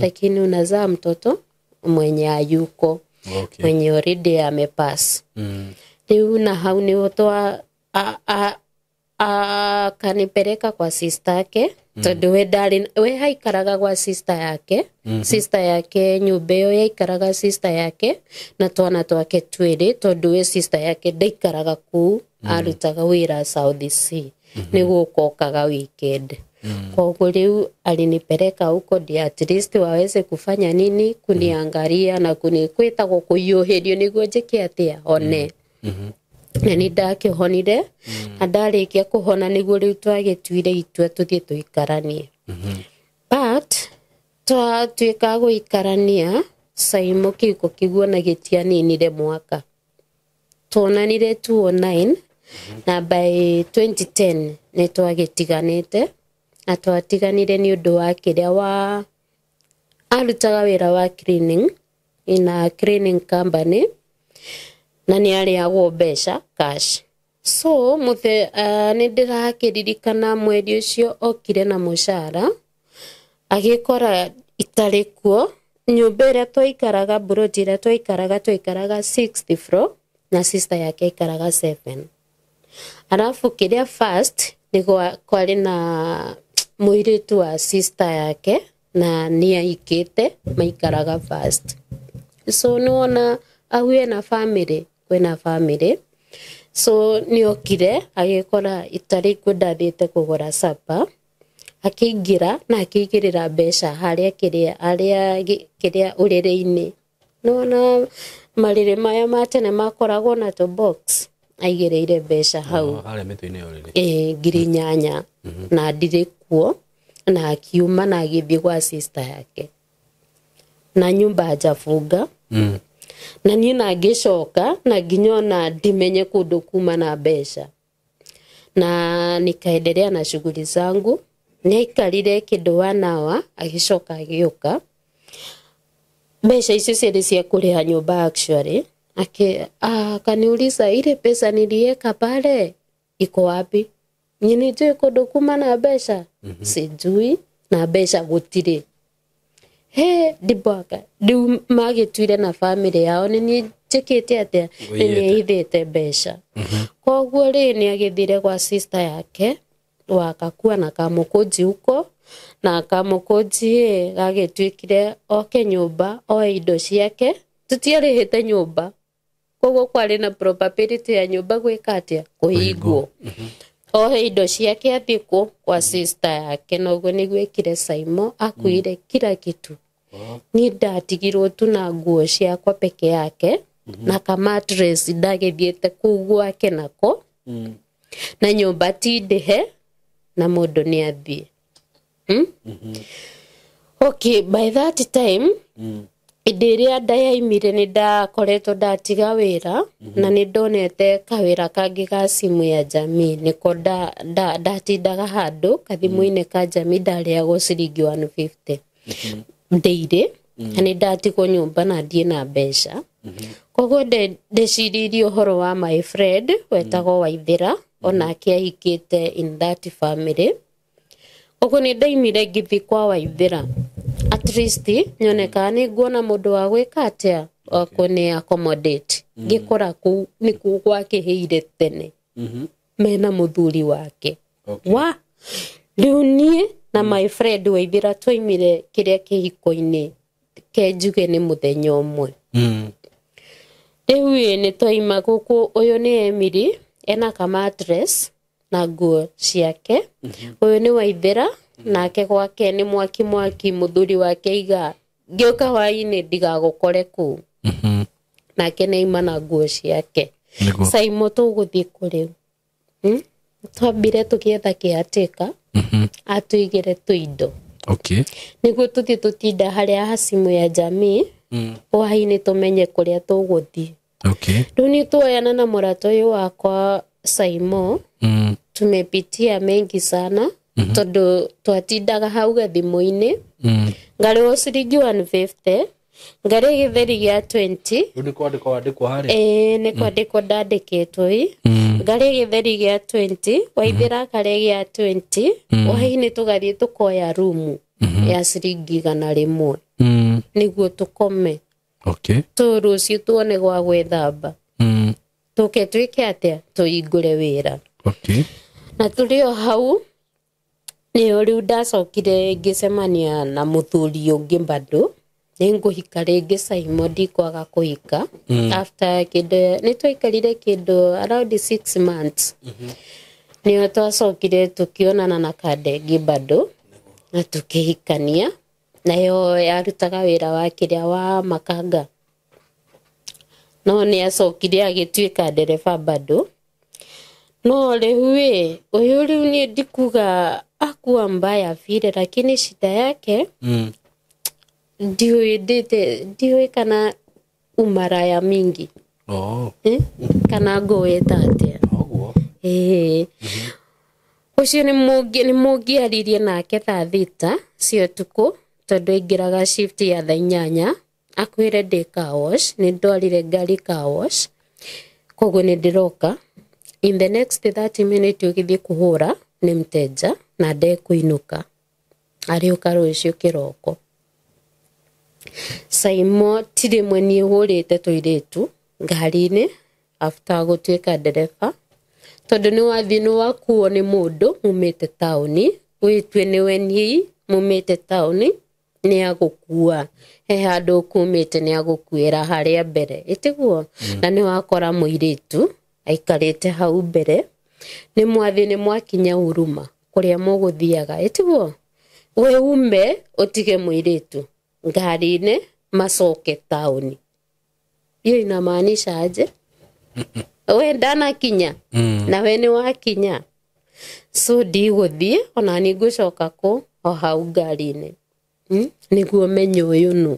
lakini unazaa mtoto mwenye hayuko, mwenye already amepass. Riu na hau niho twa akanipeleka kwa sister yake, tondu we ndarĩ, we haikaraga gwa sister yake. Sister yake, nyũmba ĩyo yaikaraga sister yake na twana twake twĩrĩ, tondu we sister yake ndaikaraga kũu, arutaga wĩra South C, nĩ gũka okaga weekend. Koguo rĩu alinipeleka huko ndio at least waweze kufanya nini, kuniangalia na kuni kwĩtagwo kũhiũhĩrio nĩguo njĩke atĩa, one. Na nĩ ndakĩhonire, na ndarĩkia kũhona nĩguo rĩu twagĩtuire itua tũthiĩ tũikaranie. But twatuĩka gũikarania, Saimo kĩhiko kĩu ona gĩtianinire mwaka. Tuonanire 2009 na by 2010 nĩ twagĩtiganĩte, na twatiganire nĩ ũndũ wa kĩrĩa wa arutaga wĩra wa cleaning in a cleaning company, na nĩ arĩagwo mbeca cash. So mũthe nĩ ndĩrakĩririkana mweri ũcio okire na mũcara, agĩkora itarĩ kuo. Nyũmba ĩrĩa twaikaraga, mburoti ĩrĩa twaikaraga, twaikaraga sixth floor na sister yake aikaraga 7. Alafu kĩrĩa first nĩ kwarĩ na mũirĩtu wa sister yake na nĩ aikĩte, maikaraga first. So nĩwona au ena family, kwĩna family. So nĩokire agĩkora itarĩ kuo, ndathiĩte kũgũra supper, akĩingĩra na akĩigĩrĩra mbeca harĩa kĩrĩa harĩa kĩrĩa ũrĩrĩ-inĩ. Nĩwona marĩrĩ maya ma tene makoragwo na tũ box, aigĩrĩire mbeca hau. Oh, harĩa mĩtwe-inĩ ya ũrĩrĩ. Ĩ, 8,000, na ndirĩ kuo, na akiuma na agĩthiĩ gwa sister yake na nyumba hajafunga. Na niĩ na ngĩcoka na nginya ona ndimenye kũndũ kuma na mbeca, na nikaendelea na shughuli zangu. Nĩ aikarire kĩndũ one hour, agĩcoka agĩũka. Mbeca icio ciarĩ cia kũrĩha nyũmba actually. Akaniuliza ile pesa nilieka pale iko wapi? Niĩ nĩnjũĩ kũndũ kuma na mbeca, sijui, na mbeca gũtirĩ. He ndibwaka rĩu magĩtuire na family yao nĩ niĩ njĩkĩte atĩa, nĩ niĩ hithĩte mbeca. Koguo rĩ, nĩ agĩthire gwa sister yake wakakua na kamũkũnji huko, na kamũkũnji ĩ gagĩtuĩkire oke nyũmba oe indo ciake. Tũtiarĩhĩte nyũmba, koguo kwarĩ na probability ya nyũmba gwĩka atĩa, kũhingwo. Ohe indo ciake athiĩ kũ kwa sister yake, na ũguo nĩguo ekire. Saimo akuire kila kitu. Niĩ ndatigirwo tu na nguo ciakwa peke yake na kamatress ndagĩthiĩte kũu gwake nako, na nyũmba ti ndĩhe na mũndũ nĩ athiĩ. Okay, by that time, hĩndĩ ĩrĩa nda yaimire, nĩ ndakoretwo ndatiga wĩra na nĩ ndonete kawĩra kangĩ ga simu ya jamii, nĩko ndatindaga handũ kathimũ-inĩ ka jamii, ndarĩagwo ciringi 150 ndĩirĩ, na nĩ ndatigwo nyũmba na ndiĩ na mbeca. Koguo ndeciririe ũhoro wa my friend wetagwo Waithĩra, onake ahikĩte in that family. Koguo nĩ ndaimire ngĩthiĩ kwa Waithĩra, at least nyone kana nĩ nguona mũndũ wa gwĩka atĩa, wa kũni accommodate. Ngĩkora kũu nĩkuo gwakĩhĩire tene, mena mũthuri wake. Wa rĩu niĩ na my friend Waithĩra twaimire kĩrĩa kĩhiko-inĩ ke njuge nĩ mũthenya ũmwe. Rĩu ĩ nĩ twaima gũkũ, ũyũ nĩ Emily ena kamatress na nguo ciake, ũyũ nĩ Waithĩra, nake gwake nĩ mwaki mwaki, mũthuri wake iga ngĩũka hwainĩ ndigagũkore kũu. Nake nĩ aima na nguo ciake. Nĩguo. Saimo tũgũthiĩ kũ rĩu? Twambire tũgĩetha kĩhatĩka atũigĩre tũindo nĩguo tũthiĩ tũtinda harĩa hacimu ya jamii, hwainĩ tũmenye kũrĩa tũgũthiĩ. Rĩu nĩ tuoyana na mũrata ũyũ wakwa Saimo. Tumepitia mengi sana. Tondu twatindaga hau gathimu-inĩ. Ngarĩhwo ciringi 150, ngarĩa gĩtheri gĩa 20. Rĩu nĩ kwandĩkwo wandĩkwo harĩa? Ĩĩ, nĩ kwandĩkwo ndandĩkĩtwo ĩ. Ngarĩa gĩtheri gĩa 20, Waithĩra akarĩa gĩa 20, hwaĩ-inĩ tũgathiĩ tũkoya rumu ya ciringi 100 nĩguo tũkome. Okay. Tũ rũciũ tuone gwa gwĩthamba. Tũke twĩke atĩa, tũhingũre wĩra. Okay. Na tũrĩ o hau nĩo rĩu ndacokire ngĩcemania na mũthuri ũngĩ bado. Nĩngũhika rĩngĩ Saimo, ndikwaga kũhika. After kĩndũ nĩ twaikarire kĩndũ around 6 months, nĩo twacokire tũkĩonana na kandenge bado na tũkĩhikania. Nayo yarutaga wĩra wa kĩrĩa wa makanga, no nĩ acokire agĩtuĩka ndereba bado. No rĩu ĩ, ũyũ rĩu niĩ ndikuga akuwa mbaya vile, lakini shida yake ndiũĩ ndĩte, ndiũĩ kana umaraya mingi. Oh. Eh? Kana ngũwĩta atĩa? Ũguo. Ĩĩ, ũcio nĩ mũngĩaririe nake thaa 6 cia ũtukũ, tondũ aingĩraga shift ya thaa 8, akwĩre ndĩ car wash, nĩ ndwarire ngari car wash, koguo nĩ ndĩroka in the next 30 minutes. Ũgĩthiĩ kũhũra nĩ mteja na ndekũinũka, arĩũka rũciũ kĩroko. Saimo ti rĩmwe niĩ hũrĩte tũirĩtu ngari-inĩ after gũtuĩka ndereba, tondũ nĩ wathiĩ nĩ wakuo nĩ mũndũ mumĩte taũni, wĩtue nĩwe niĩ mumĩte taũni, nĩ agũkua he handũ ũkumĩte, nĩ agũkuĩra harĩa mbere ĩtiguo. Na nĩ wakora mũirĩtu aikarĩte hau mbere, nĩ mwathiĩ nĩ mwakinya huruma kũrĩa mũgũthiaga, ĩtiguo we ume ũtige mũirĩtu ngari-inĩ macoke taũni. Hiyo inamaanisha aje? We ndanakinya na we nĩ wakinya, so ndigũthiĩ ona ni ngũcoka kũ o hau ngari-inĩ, Nĩguo menye ũyũ nũ.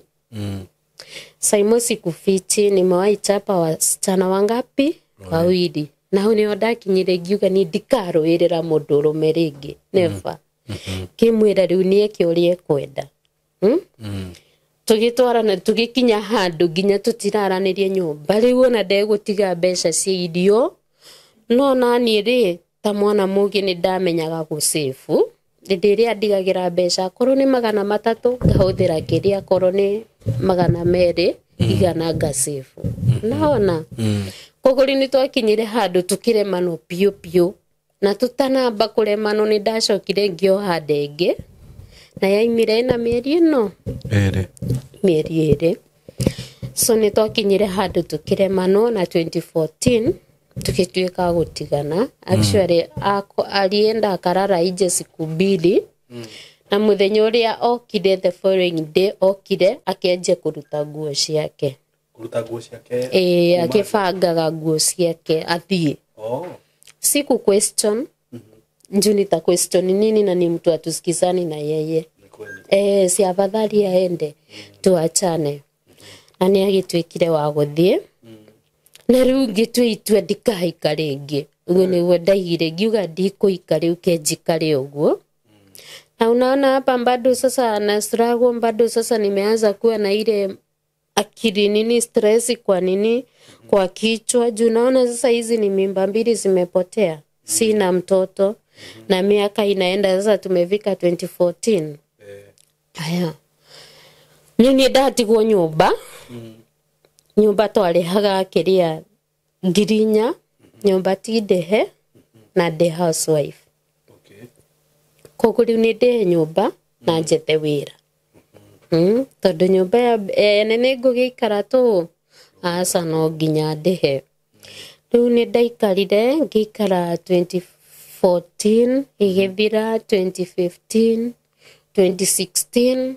Saimo, sikufichi, nimewahi chapa wasichana wangapi? Wawili. Na hau nĩho ndakinyire ngiuga ni ndikarũĩrĩra mũndũ ũrũme rĩngĩ, never. Kĩmwĩra rĩu nĩeke ũrĩa ekwenda, Tũgĩtwarana tũgĩkinya handũ nginya tũtiraranĩria nyũmba rĩu, ona ndegũtiga mbeca cia irio. No naniĩ rĩ, ta mwana mũgĩ, nĩ ndamenyaga gũcĩbu. Hĩndĩ ĩrĩa ndigagĩra mbeca, akorwo nĩ 300 ngahũthĩra kĩrĩa, akorwo nĩ 200 100 ngacĩbu naona. Koguo rĩu nĩ twakinyire handũ tũkĩremanwo biũ biũ, na tũtanamba kũremanwo nĩ ndacokire ngĩoha ndenge na yaimire ĩna mĩeri ĩno 2. Mĩeri 2. So nĩ twakinyire handũ tũkĩremanwo na 2014 tukituika gũtigana. Actually, alienda akarara nje siku mbili, na mũthenya ũrĩa okire, the following day okire akĩanjia kũruta nguo ciake. Kũruta nguo ciake? Ĩĩ, akĩbangaga nguo ciake athiĩ. Oh. Siku question juu nita question nini na ni mtu atusikizani na yeye? Ni kweli. Eh, si afadhali aende tuachane. Na nĩ agĩtuĩkire wa gũthiĩ, na rĩu ngĩtua itua ndikahika rĩngĩ. Ũguo nĩguo ndaigire, ngiuga ndikũhika rĩu, kenjikare ũguo. Na unaona hapa bado sasa na struggle bado, sasa nimeanza kuwa na ile akili nini, stress kwa nini, kwa kichwa, juu naona sasa hizi ni mimba mbili zimepotea, sina mtoto na miaka inaenda, sasa tumefika 2014. Aya, niĩ ndatigwo nyũmba. Nyũmba twarĩhaga kĩrĩa 4,000, nyũmba ti ndĩhe na ndĩ housewife. Okay. Koguo rĩu nĩ ndĩhe nyũmba na njethe wĩra, Tondũ nyũmba ya ene nĩ ngũgĩikara tũ aca, no nginya ndĩhe. Rĩu nĩ ndaikarire ngĩikara 2014 ĩgĩthira, 2015, 2016,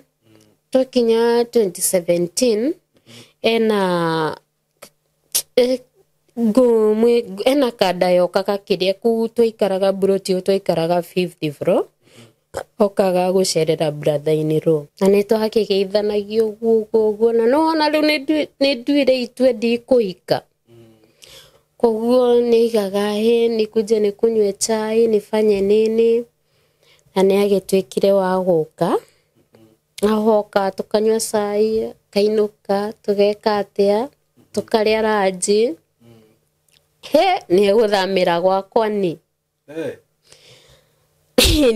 twakinya 2017 ena ena kanda yokaga kĩrĩa kũu twaikaraga mburoti ĩyo twaikaraga fifth floor, okaga gũcerera brother in law, na nĩ twakĩgeithanagia ũguo ũguo ũguo. Na nĩwona rĩu nĩ nduire itua ndikũhika, koguo nĩigaga hĩ nikuje nikunywe chai nifanye nini. Na Na nĩ agĩtuĩkire wa gũka ahoka tũkanyua cai kainũka tũgeka atĩa tũkarĩa ranji he nĩ egũthamĩra gwakwa ni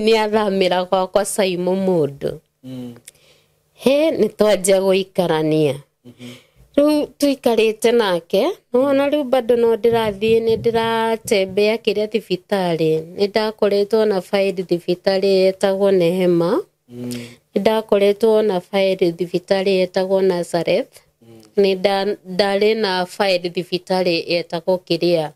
nĩ athamĩra gwakwa Saimo mũndũ he nĩ twanjia gũikarania rĩu tũikarĩte nake nĩwona rĩu bado no ndĩrathiĩ nĩ ndĩratembea kĩrĩa thibitarĩ nĩ ndakoretwo na faili thibitarĩ yetagwo Nehema nĩ ndakoretwo na faili thibitarĩ yetagwo Nazareth nĩ ndarĩ na faili thibitarĩ yetagwo kĩrĩa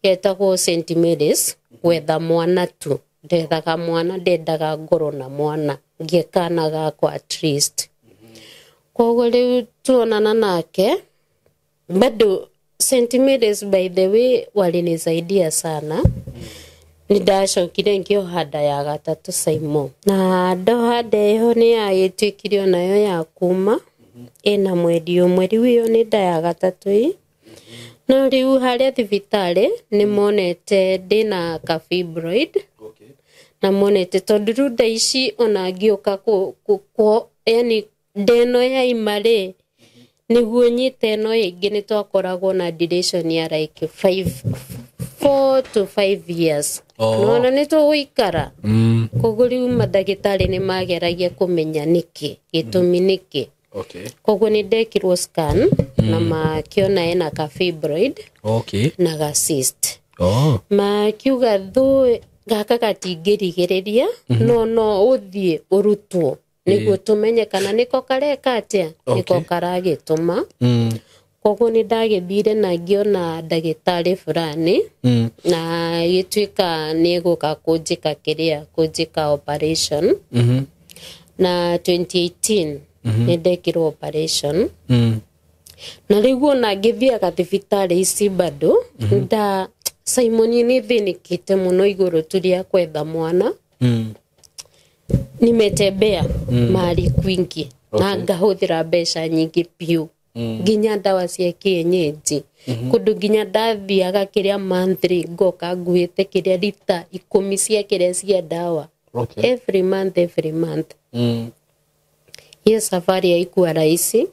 yetagwo St Mary's gwetha mwana tu ndethaga mwana ndendaga ngorwo na mwana ngĩe kana gakwa at least koguo rĩu tuonana nake bado St Mary's by the way walinisaidia sana nĩ ndacokire ngĩoha nda ya gatatũ Saimo na ndoha nda ĩyo nĩ yagĩtuĩkire onayo ya kuma ĩna mweri ũmwe rĩu ĩyo nĩ nda ya gatatũ ĩ no rĩu harĩa thibitarĩ nĩ monete ndĩna ka fibroid na monete tondũ rĩu nda ici ona ngĩũka yani nda ĩno yaima rĩ nĩguo nyite ĩno ĩngĩ nĩ twakoragwo na duration ya like 4 to 5 years nona nĩ tũgũikara koguo rĩu mandagĩtarĩ nĩ mageragia kũmenya nĩkĩ gĩtũmi nĩkĩ koguo nĩ ndekirwo scan na makĩona ena ka fibroid na ga cyst makiuga thũ gaka gatingĩrigĩrĩria no no ũthiĩ ũrutwo nĩguo tũmenye kana nĩko kareka atĩa nĩko karagĩtũma koguo nĩ ndagĩthire na ngĩona ndagĩtarĩ fulani na gĩtuĩka nĩ egũka kũnjĩka kĩrĩa kũnjĩka operation na 2018 nĩ ndekirwo operation na rĩu ona ngĩthiaga thibitarĩ ici bado nda Simon nĩ thĩnĩkĩte mũno igũrũ tu rĩa kwetha mwana nimetembea mahali kwingi na ngahũthĩra mbeca nyingĩ biũ nginya ndawa cia kienyeji kũndũ nginya ndathiaga kĩrĩa monthly ngoka nguĩte kĩrĩa rita 10 cia kĩrĩa cia ndawa every month every month hiyo safari haikuwa rahisi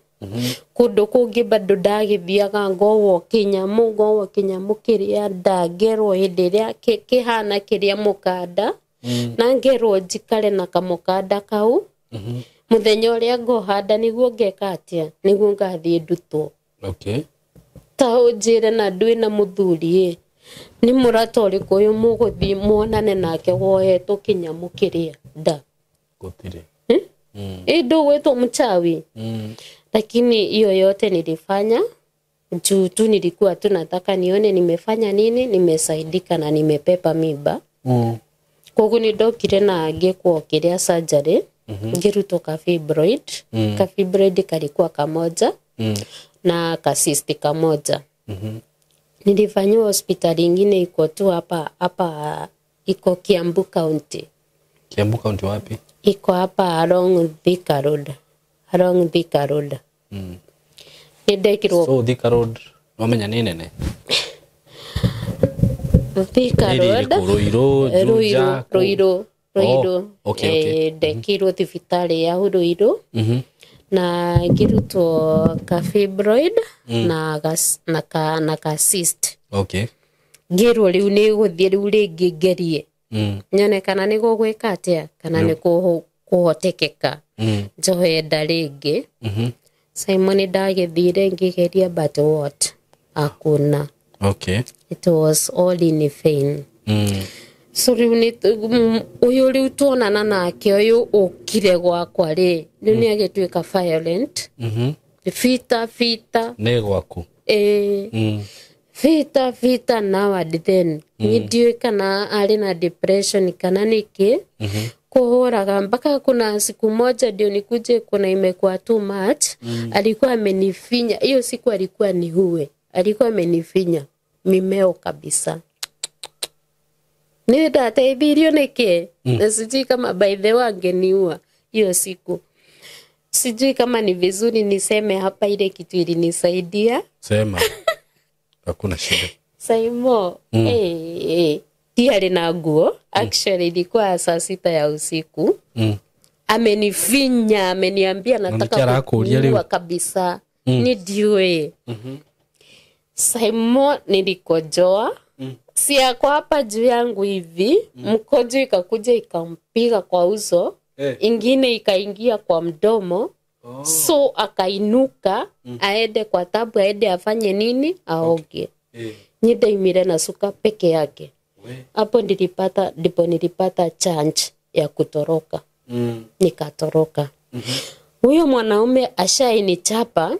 kũndũ kũngĩ bado ndagĩthiaga ngowo kĩnyamũ kĩrĩa ndangerwo hĩndĩ ĩrĩa kĩhana kĩrĩa mũkanda na ngerwo njikare na kamũkanda kau mũthenya ũrĩa ngohanda nĩguo ngeka atĩa nĩguo ngathiĩ ndutwo ta ũnjĩre na ndwĩ na mũthuri ĩ nĩ mũrata ũrĩkũ ũyũ mũgũthiĩ muonane nake wohetwo kĩnyamũ kĩrĩa nda gũtirĩ ĩ ndũgwĩtwo mchawi lakini hiyo yote nilifanya juu tu nilikuwa tu nataka nione nimefanya nini nimesaidika na nimepepa mimba koguo nĩ ndokire na ngĩkwo kĩrĩa surgery ngĩrutwo ka fibroid ka fibroid kalikuwa kamoja na ka cyst kamoja nilifanyiwa hospitali ingine iko tu hapa hapa iko Kiambu County. Kiambu County wapi? Iko hapa along Thika Road. Along Thika Road. Nĩndekirwo So Thika Road wamenya nĩ nene? Thika Road. Ruiru, Juja, Ruiru, Ruiru. Okay. Ndekirwo thibitarĩ ya Ruiru. Na ngĩrutwo ka fibroid na ka cyst. Ngĩrwo rĩu nĩ gũthiĩ rĩu rĩngĩ ngerie nyone kana nĩ gũgwĩka atĩa kana nĩ kũhotekeka njohe nda rĩngĩ Simon ndagĩthire ngĩgeria but what hakuna. It was all in vain. So rĩu nĩ ũyũ rĩu tuonana nake ũyũ ũkire gwakwa rĩ rĩu nĩ agĩtuĩka violent vita vita nĩ gwaku vita vita now and then ni ndiũĩ kana arĩ na depression kana nĩkĩ kuhuraga mpaka kuna siku moja ndio nikuje kuna imekuwa too much alikuwa amenifinya hiyo siku alikuwa ni huwe alikuwa amenifinya mimeo kabisa ni ndateithirio nĩkĩ na sijui kama by the way angeniua hiyo siku sijui kama ni vizuri niseme hapa ile kitu ilinisaidia sema hakuna shida Saimo Ndiarĩ na nguo. Actually ilikuwa saa 6 ya usiku. Amenifinya, ameniambia nataka kukuua kabisa. Ni ndiũĩ. Saimo nilikojoa. Si yako hapa juu yangu hivi, mkojo ikakuja ikampiga kwa uso, ingine ikaingia kwa mdomo. So akainuka, aende kwa tabu, aende afanye nini, aoge. Nyidaimire na suka peke yake. Hapo ndipo nilipata chance ya kutoroka. Nikatoroka. Huyo mwanaume ashainichapa.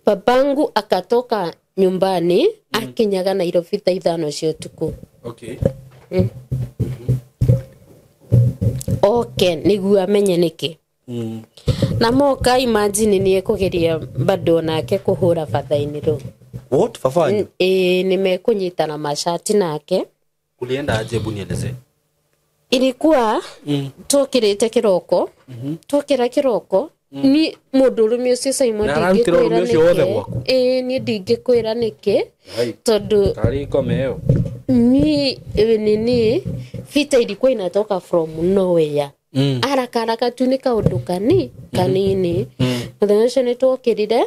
Babangu akatoka nyumbani, akinyaga Nairobi thaa 5 cia utuku. Okay. Okay, niguo amenye niki. Na moka imagine ni ekugeria bado nake kuhura father-in law. What fafanyu? Nimekunyita na mashati nake. Ulienda aje, hebu nieleze? Ilikuwa twokirite kiroko. Twokira kiroko. Ni mundurume ucio Simon ndingikwira niki. Ni ndingikwira niki tondu tari ngome ni nini vita ilikuwa inatoka from nowhere. Haraka haraka tu ni kaundu kanini. Muthenya ucio ni twokirire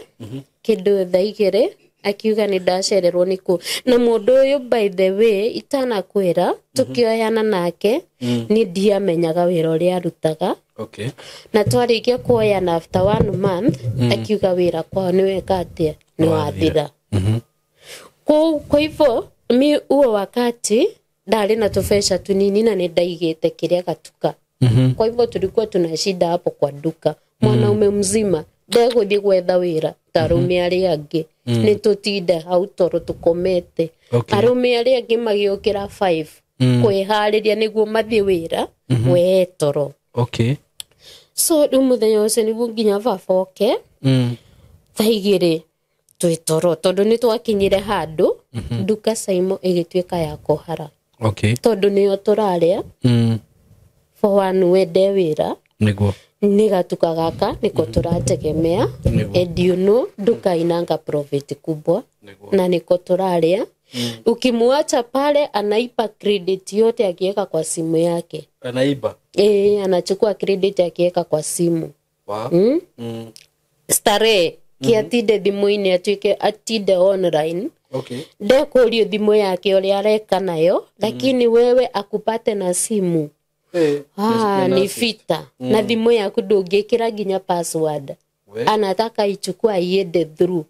kindu thaa 2 akiuga ni ndacererwo niku na mundu uyu by the way itanakwira tukioyana nake ni ndiamenyaga wira uria arutaga. Okay. Na twarikia kuoyana after 1 month akiuga wira kwao ni weka atia ni wathira. Kwa hivyo mi huo wakati ndari na tufesha tunini na ni ndaigite kiria gatuka. Kwa hivyo tulikuwa tuna shida hapo kwa duka. Mwanaume mzima ndegũthiĩ gwetha wĩra ta arũme arĩa angĩ. Nĩ tũtinde hau toro tũkomete. Arũme arĩa angĩ magĩũkĩra 5 kwĩharĩria nĩguo mathiĩ wĩra wee toro. Okay. So rĩu mũthenya ũcio nĩguo nginya baba oke. Thaa 2 twĩ toro tondũ nĩ twakinyire handũ nduka Saimo ĩgĩtuĩka ya kũhara. Okay. Tondũ nĩyo tũrarĩa. For one wende wĩra. Nĩguo. Nĩ gatuka gaka niko tũrategemea. And you know duka inanga profit kubwa. Na niko tũraria. Ukimuacha pale anaipa credit yote akiweka kwa simu yake. Anaiba? Anachukua credit akiweka kwa simu. Wow. Starehe kiatinde thimu-inĩ atuĩke atinde online. Okay. Ndekũrio thimu yake ũrĩa areka nayo, lakini wewe akupate na simu. Ni fita. Na thimu yaku ndũngĩkĩra nginya password. Anataka ichukua iende through.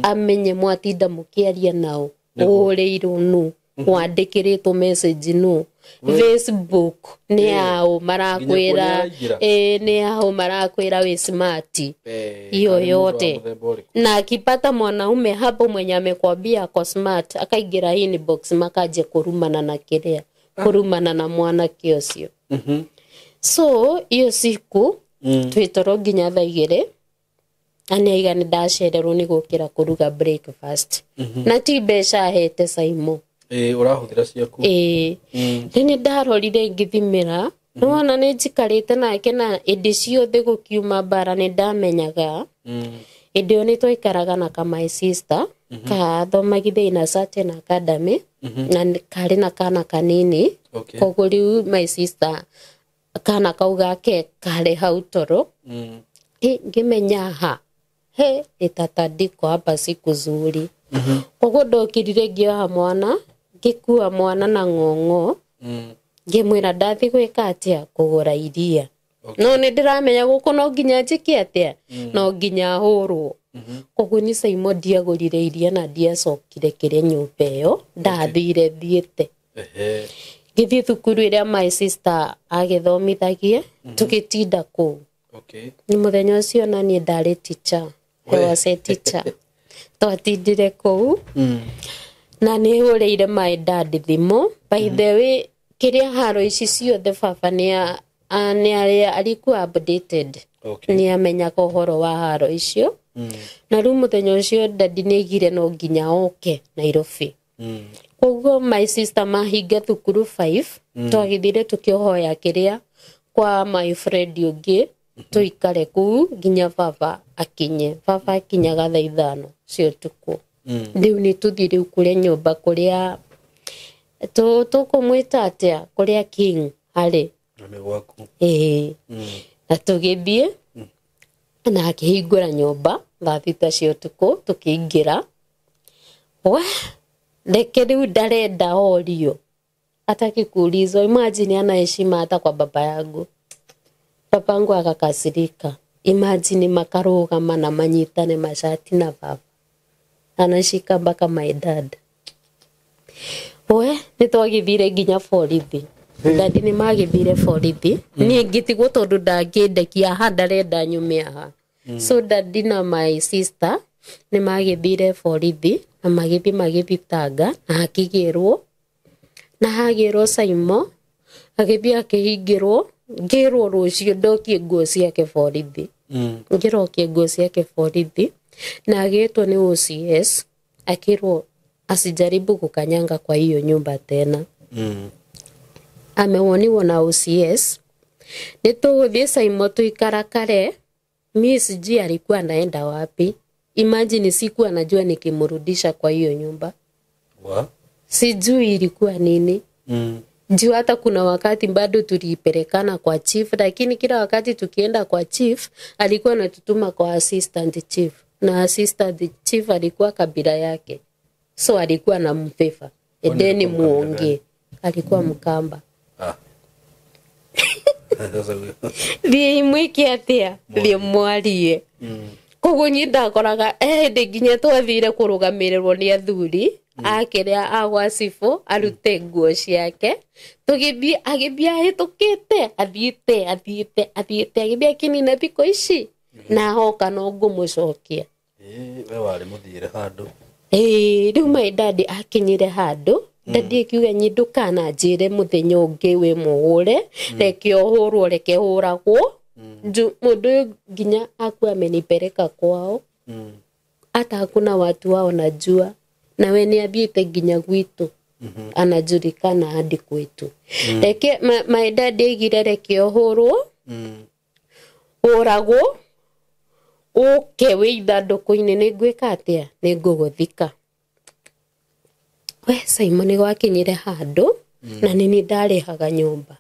Amenye mwatinda mũkĩaria nao. Ũhũrĩirwo nũ, wandĩkĩrĩtwo message nũ. Facebook nĩ yao marakwĩra, nĩ yao marakwĩra wĩ smart. Hiyo yote. Na akipata mwanaume hapo mwenye amekwambia ako smart, akaingira inbox makaje kurumana na kiria, kurumana na mwanake ũcio. So hiyo siku twĩ nginya thaa 2 na nĩaiga nĩ ndacererwo nĩ gũkĩra kũruga breakfast. Na ti mbeca ahete Saimo. Ũrahũthĩra ciaku. Rĩu nĩ ndarorire ngĩthimĩra, nĩwona nĩ njikarĩte nake na ĩndĩ ciothe gũkiuma mbara nĩ ndamenyaga. Ĩndĩ ĩyo nĩ twaikaraga na ka my sister kathomagithia in a certain academy na karĩ na kana kanini. Koguo rĩu my sister kana kau gake karĩ hau toro. Ngĩmenya ha he itatandikwa hapa siku zuri. Koguo ndokirire ngĩoha mwana, ngĩkua mwana na ng'ong'o. Ngĩmwĩra ndathi gwĩka atĩa kũgũra iria. No nĩ ndĩramenya gũkũ no nginya njĩke atĩa, no nginya hũrwo. Koguo ni Saimo ndiagũrire iria na ndiacokire kĩrĩa nyũmba ĩyo, ndathire thiĩte. Ngĩthiĩ thukuru ĩrĩa my sister agĩthomithagia, tũgĩtinda kũu. Okay. Nĩ mũthenya ũcio na niĩ ndarĩ teacher. I was a teacher. Twatindire kũu. Na nĩ hũrĩire my dad thimũ. By the way, kĩrĩa haro ici ciothe baba nĩ alikuwa updated. Okay. Nĩ amenyaga ũhoro wa haro icio. Na rĩu mũthenya ũcio dadi nĩ aigire no nginya oke Nairobi. Koguo my sister mahinga thukuru 5, twagĩthire tũkĩhoya kĩrĩa kwa my friend ũngĩ tũikare kũu nginya baba akinye. Baba akinyaga thaa 5 cia ũtukũ. Rĩu nĩ tũthiĩ rĩu kũrĩa nyũmba kũrĩa Tũkũmwĩta atĩa kũrĩa King arĩ. Na nĩ gwaku. Ĩĩ. Na tũgĩthiĩ na akĩhingũra nyũmba thaa 6 cia ũtukũ tũkĩingĩra. We reke rĩu ndarenda orio hataki kuulizwa. Imagine ana heshima hata kwa baba yangu. Baba yangu akakasirika. Imagine makarũgama na manyitane mashati na baba. Anashika mpaka my dad. We nĩ twagĩthire nginya borithi. Dadi nĩ magĩthire borithi. Niĩ ngĩtigwo tondũ ndangĩndekia aha ndarenda nyume aha. So dadi na my sister nĩ magĩthire borithi na magĩthiĩ magĩthitanga na hakĩgĩrwo. Na hagĩrwo Saimo agĩthiĩ akĩhingĩrwo ngĩrwo rũciũ ndokie nguo ciake borithi. Ngĩrokia nguo ciake borithi na agĩtwo nĩ OCS akĩrwo asijaribu kukanyanga kwa hiyo nyumba tena. Amewoniwa na OCS. Nĩ tũgũthiĩ Saimo tuikarakare. Mi sijui alikuwa anaenda wapi. Imagine sikuwa najua nikimrudisha kwa hiyo nyumba. Wa? Sijui ilikuwa nini. Juu hata kuna wakati bado tulipelekana kwa chief, lakini kila wakati tukienda kwa chief alikuwa anatutuma kwa assistant chief, na assistant chief alikuwa kabila yake. So alikuwa anamfefa. Edeni muongee. Alikuwa Mkamba. Thiĩ mwĩke atĩa? Thiĩ mwarie. Koguo niĩ ndakoraga hĩndĩ nginya twathire kũrũgamĩrĩrwo nĩ athuri akĩrĩa agwa cibũ arute nguo ciake. Tũgĩthiĩ agĩthiĩ ahĩtũkĩte athiĩte athiĩte athiĩte agĩthiĩ akĩnina thikũ ici na hoka no ngũmũcokia. We warĩ mũthiĩre handũ. Rĩu my daddy akinyire handũ. Daddy akiuga nyi ndũkananjĩre mũthenya ũngĩ wĩ mũhũre, reke ũhũrwo reke hũragwo. Mũndũ ũyũ nginya akue amenipeleka kwao. Hata hakuna watu wao najua. Na we nĩ athiĩte nginya gwitũ. Anajulikana hadi kwetu. Reke my daddy aigire reke ũhũrwo. Ũragwo. Ũke wĩ ithandũkũ-inĩ nĩ ngwĩka atĩa? Nĩ ngũgũthika. We Simon nĩ gwakinyire handũ na nĩ niĩ ndarĩhaga nyũmba.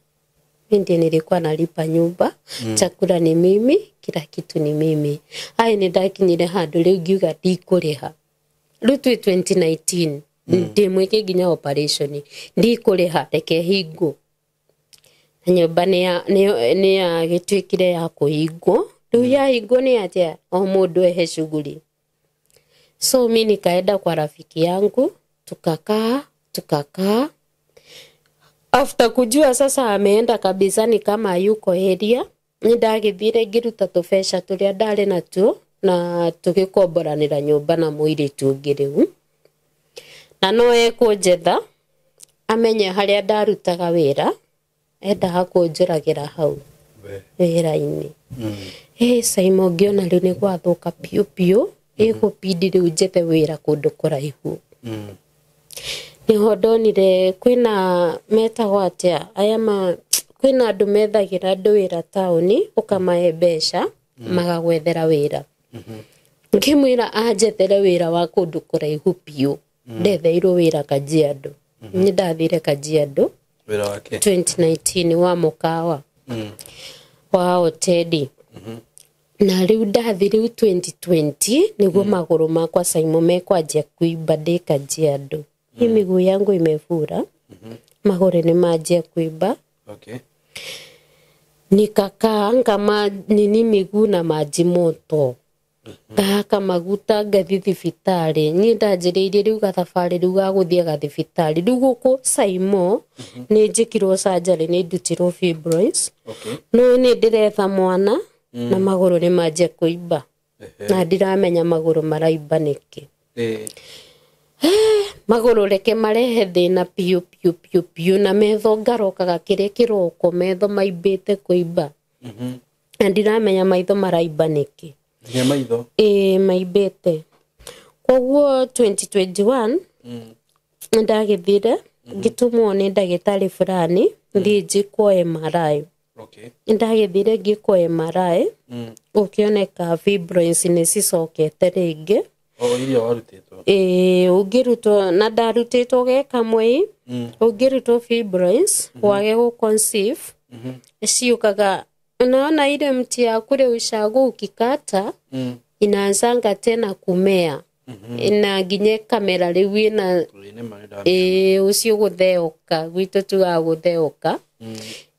Mimi ndiye nilikuwa nalipa nyumba. Chakula ni mimi, kila kitu ni mimi. Aya nĩ ndakinyire handũ rĩu ngiuga ndikũrĩha. Rĩu twĩ 2019 ndĩmwĩke nginya operation ndikũrĩha reke hingwo. Na nyũmba nĩ yagĩtuĩkire ya kũhingwo. Rĩu yahingwo nĩ atĩa? O mũndũ ehe shughuli. So mi nikaenda kwa rafiki yangu, tukakaa tukakaa. After kujua sasa ameenda kabisa ni kama yuko area, nĩ ndagĩthire ngĩruta tũbeca tũrĩa ndarĩ natuo na tũgĩkomboranĩra nyũmba na mũirĩtu ũngĩ rĩu. Na no ekũnjetha amenye harĩa ndarutaga wĩra, endaga kũnjũragĩra hau wĩra-inĩ. Saimo ngĩona rĩu nĩ gwathũka biũ biũ, ĩgũbidi rĩu njethe wĩra kũndũ kũraihu. Nĩho ndonire kwĩna metagwo atĩa aya kwĩna andũ methagĩra andũ wĩra taũni ũkamahe mbeca magagwethera wĩra. Ngĩmwĩra anjethere wĩra wa kũndũ kũraihu biũ. Ndetheirwo wĩra Kajiado. Nĩ ndathire Kajiado. Wĩra wake? 2019 wa mũkawa. Wa hoteli. Na rĩu ndathi rĩu 2020 nĩguo magũrũ makwa Saimo mekwanjia kũimba ndĩ Kajiado. Hii miguu yangu imefura. Magũrũ nĩ manjia kũimba. Nikakaa nini miguu na maji moto. Ngahaka maguta ngathiĩ thibitarĩ. Niĩ ndanjĩrĩirie rĩu gathabarĩ rĩu ga gũthiaga thibitarĩ. Rĩu gũkũ Saimo nĩ njĩkirwo surgery nĩ ndutirwo fibroids. No nĩ ndĩretha mwana na magũrũ nĩ manjia kũimba. Na ndiramenya magũrũ maraimba nĩkĩ. Magũrũ reke marehe thĩna biũ biũ biũ biũ na metho ngarokaga kĩrĩa kĩroko metho maimbĩte kũimba. Na ndiramenya maitho maraimba nĩkĩ. Nginya maitho? Ĩĩ maimbĩte. Koguo 2021 ndagĩthire ngĩtũmwo nĩ ndagĩtarĩ fulani thiĩ njĩkwo MRI. Ndagĩthire ngĩkwo MRI gũkĩoneka fibroids nĩ cicokete rĩngĩ. O iria warutĩtwo. Ĩĩ, ũngĩrutwo na ndarutĩtwo ge kamwe. Ũngĩrutwo fibroids wage gũ conceive, ciũkaga unaona ile mti yaku rĩu ushago ukikata, inaanzanga tena kumea na nginya kamera rĩu ĩna. Ĩĩ, nĩma nĩ Ĩĩ, ũcio gũtheũka gwitũ tugaga gũtheũka.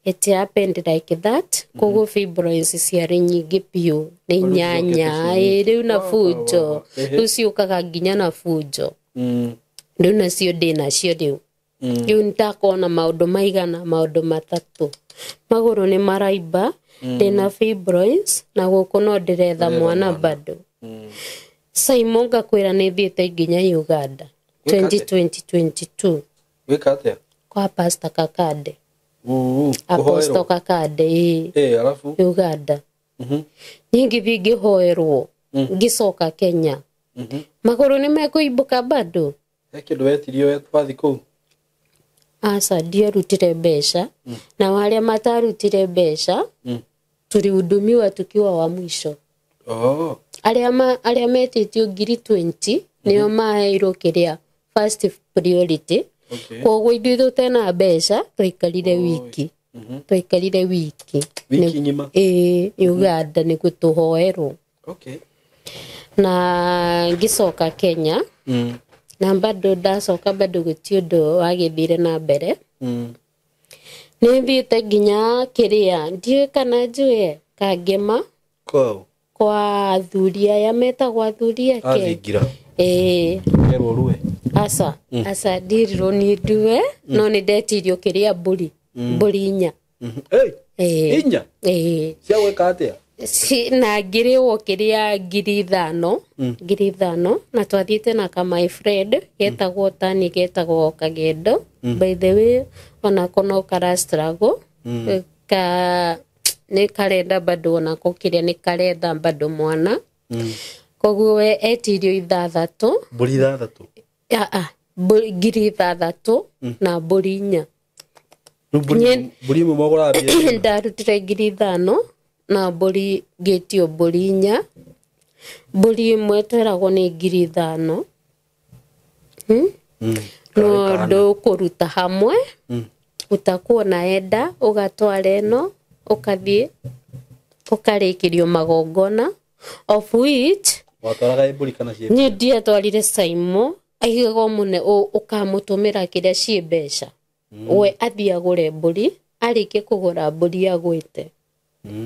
It happened like that. Koguo fibroids ciarĩ nyingĩ biũ, nĩ Rĩu nyanya. ciokĩte ciĩ Ĩĩ, nyingĩ. rĩu na Wa, wa, wa, bunjo. wa. Ehe. Rĩu ciũkaga nginya na bunjo. Rĩu nacio ndĩ nacio rĩu. Rĩu nĩndakona maũndũ maigana maũndũ matatũ: magũrũ nĩ maraimba, ndĩna fibroids, na gũkũ no ndĩretha mwana bado. Simon, ngakwĩra nĩ thiĩte nginya Uganda. Gwĩka atĩa? 2022. Gwĩka atĩa? Kwa Pastor Kakande. Uu, Apostle kũhoerwo. Kakande, ĩĩ. Ĩĩ, alafu? Uganda. Nyingĩ ngĩhoerwo, ngĩcoka Kenya, magũrũ nĩ mekũimbũka bado. He kĩndũ wetirio wathi kũu? Aca, ndiarutire mbeca. Na arĩa matarutire mbeca, tulihudumiwa tukiwa wa mwisho. Oh. Arĩa arĩa metĩtio ngiri 20 nĩo maheirwo kĩrĩa first priority. Koguo ithuĩ tũtena mbeca twaikarire wiki, twaikarire wiki. Wiki ng'ima? Ĩĩ, Uganda nĩguo tũhoerwo. Na ngĩcoka Kenya, na bado ndacoka bado gũtirĩ ũndũ wagĩthire na mbere. Nĩ thiĩte nginya kĩrĩa ndiũĩ kana njũĩ Kangema. Kũu. Kwa athuri aya metagwo athuri ake. Athingira. Ĩĩ. Kerwo rue. Aca, aca, ndirirwo niĩ ndue, no nĩ ndetirio kĩrĩa mbũri inya. Hey, Ĩĩ. inya? Ĩĩ. Cia gwĩka atĩa? Na ngĩrĩhwo kĩrĩa 5,000, 5,000, na twathiĩte na ka my friend getagwo Tani, getagwo Kagendo, by the way, onako no kara struggle, ka nĩ karenda bado onako kĩrĩa nĩ karetha bado mwana. Koguo we etirio ithathatũ. Mbũri ithathatũ. Ah, ah, 6,000 na mbũri inya. Rĩu mbũri mbũri ĩmwe mwagũraga mbia? Ndarutire 5,000 na mbũri ngĩtio mbũri inya. Mbũri ĩmwe tweragwo nĩ 5,000. No ndũkũruta hamwe, utakuwa naenda ũgatwara ĩno, ũkathiĩ ũkarĩkĩrio magongona, of which Watwaraga ĩ mbũri kana ciĩ? Niĩ ndiatwarire. Saimo aigaga mũne ũkamũtũmĩra kĩrĩa ciĩ mbeca, we athiĩ agũre mbũri. Arĩkie kũgũra mbũri, agwĩte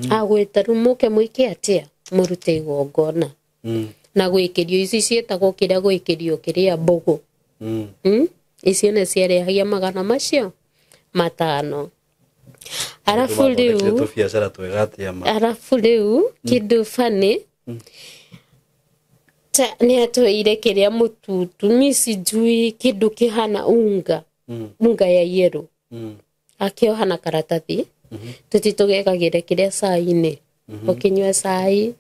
agwĩte, rĩu mũke mwĩke atĩa? Mũrute igongona na gwĩkĩrio ici ciĩtagwo kĩrĩa gwĩkĩrio kĩrĩa mbũgũ. Icio nĩ ciarehagia magana macio matano, arabu Mathondekire rĩu tũbiacara twega atĩa ma. Arabu rĩu kĩndũ bani ta nĩ atwĩire kĩrĩa mũtutu, mi sijui kĩndũ kĩhana unga, unga ya yellow, akĩoha na karatathi tũti tũgekagĩre kĩrĩa cai-inĩ. Ũkĩnyua cai,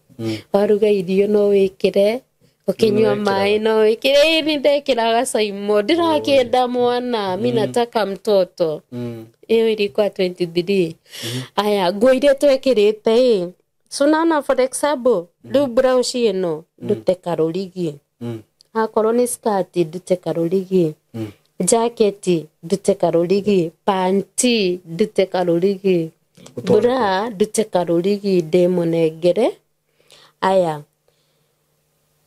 waruga irio no wĩkĩre, ũkĩnyua Nĩwekĩraga? maĩ no wĩkĩre. Ĩĩ, nĩ ndekĩraga caimo, ndĩrakĩenda mwana, mi nataka mtoto. Hiyo ilikuwa 23. Aya, nguo iria twekĩrĩte ĩ, so naona for example rĩu blouse ĩno ndute karũrigi, akorwo nĩ skirt ndute karũrigi, jaketi ndute karũrigi, panti ndute karũrigi, bra ndute karũrigi, ndĩmũnengere. Aya,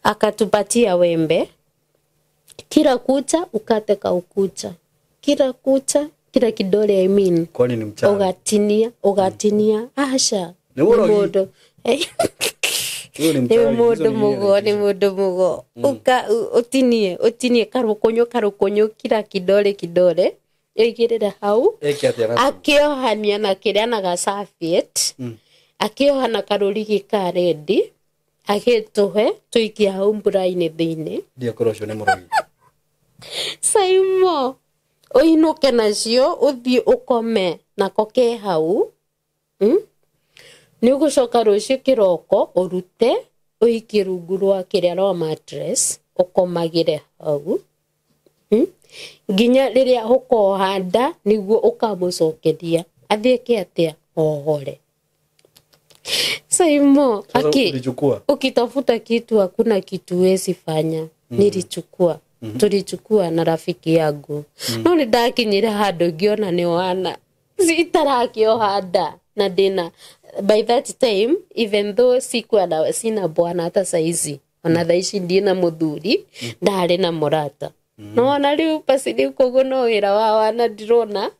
akatupatia wembe, kila kucha ukate kaukucha, kila kucha, kila kidole, I mean. Kwani ni mchawi? Ũgatinia, ũgatinia, aca. Nĩ mũrogi? Mũndũ. Huyo ni Nĩ mchawi. mũndũ Hizo ni mũgo, nĩ mũndũ mũgo. Ũka ũtinie, ũtinie karũkũnyũ, karũkũnyũ, kila kidole, kidole, ĩigĩrĩre hau. Eke atĩa na Akĩohania na kĩrĩa na gacabiet, akĩoha na karũrigi ka rendi, agĩtũhe tũikie hau mbura-inĩ thĩinĩ. Ndiakorwo ũcio nĩ mũrogi. Saimo, ũinũke nacio, ũthiĩ ũkome nako ke hau, Nĩ ũgũcoka rũciũ kĩroko ũrute ũikie rungu rwa kĩrĩa rwa mattress, ũkomagĩre hau, Nginya rĩrĩa ũkoha nda nĩguo ũkamũcokeria athiĩke atĩa ohore. Saimo Sasa aki ulichukua? Ukitafuta kitu hakuna kitu huwezi fanya. Nilichukua. Tulichukua na rafiki yangu. No nĩ ndakinyire handũ ngĩona nĩ wana itarakĩoha nda na ndĩna by that time, even though sikuwa na sina bwana hata saizi, ona thaa ici ndina mũthuri, ndarĩ na mũrata. No ona rĩu basi rĩu koguo no wĩra wa wana ndirona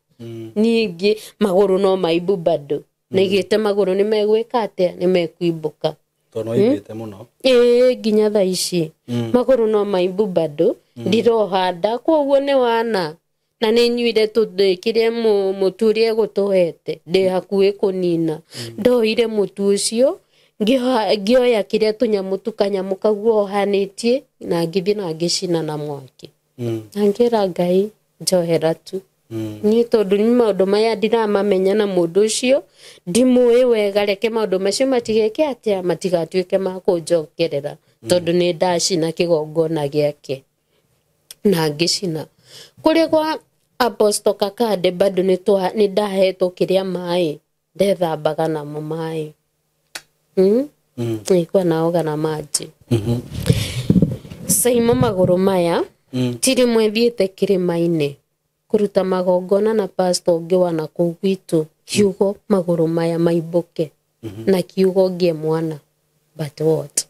ningĩ magũrũ no maimbu bado naigĩte magũrũ nĩ megwĩka atĩa, nĩ mekwimbũka. Tondũ nĩwaimbĩte mũno. Ĩĩ, nginya thaa ici magũrũ no maimbu bado, ndiroha nda, koguo nĩ wana na nĩ nyuire kĩrĩa mũtu ũrĩa egũtũhete ndĩ hakuhĩ kũnina. Ndoire mũtu ũcio ngĩoya kĩrĩa tũnyamũ tũkanyamũ kau ohanĩtie na ngĩthiĩ na ngĩcina na mwaki na ngĩra Ngai njohera tu. Niĩ tondũ nĩ maũndũ maya ndiramamenya na mũndũ ũcio ndimũĩ wega, reke maũndũ macio matigeke atĩa, matigatuĩke ma kũnjokerera tondũ nĩ ndacina kĩgongona gĩake na ngĩcina kũrĩa kwa Apostle Kakande bado nĩ ndahetwo kĩrĩa maĩ ndethambaga namo maĩ. Nilikuwa naoga na maji. Saimo magũrũ maya ti rĩmwe thiĩte kĩrĩma-inĩ kũruta magongona na pastor ũngĩ wa nakũu gwitũ kiugo magũrũ maya maimbũke na kiugo ngĩe mwana, but what?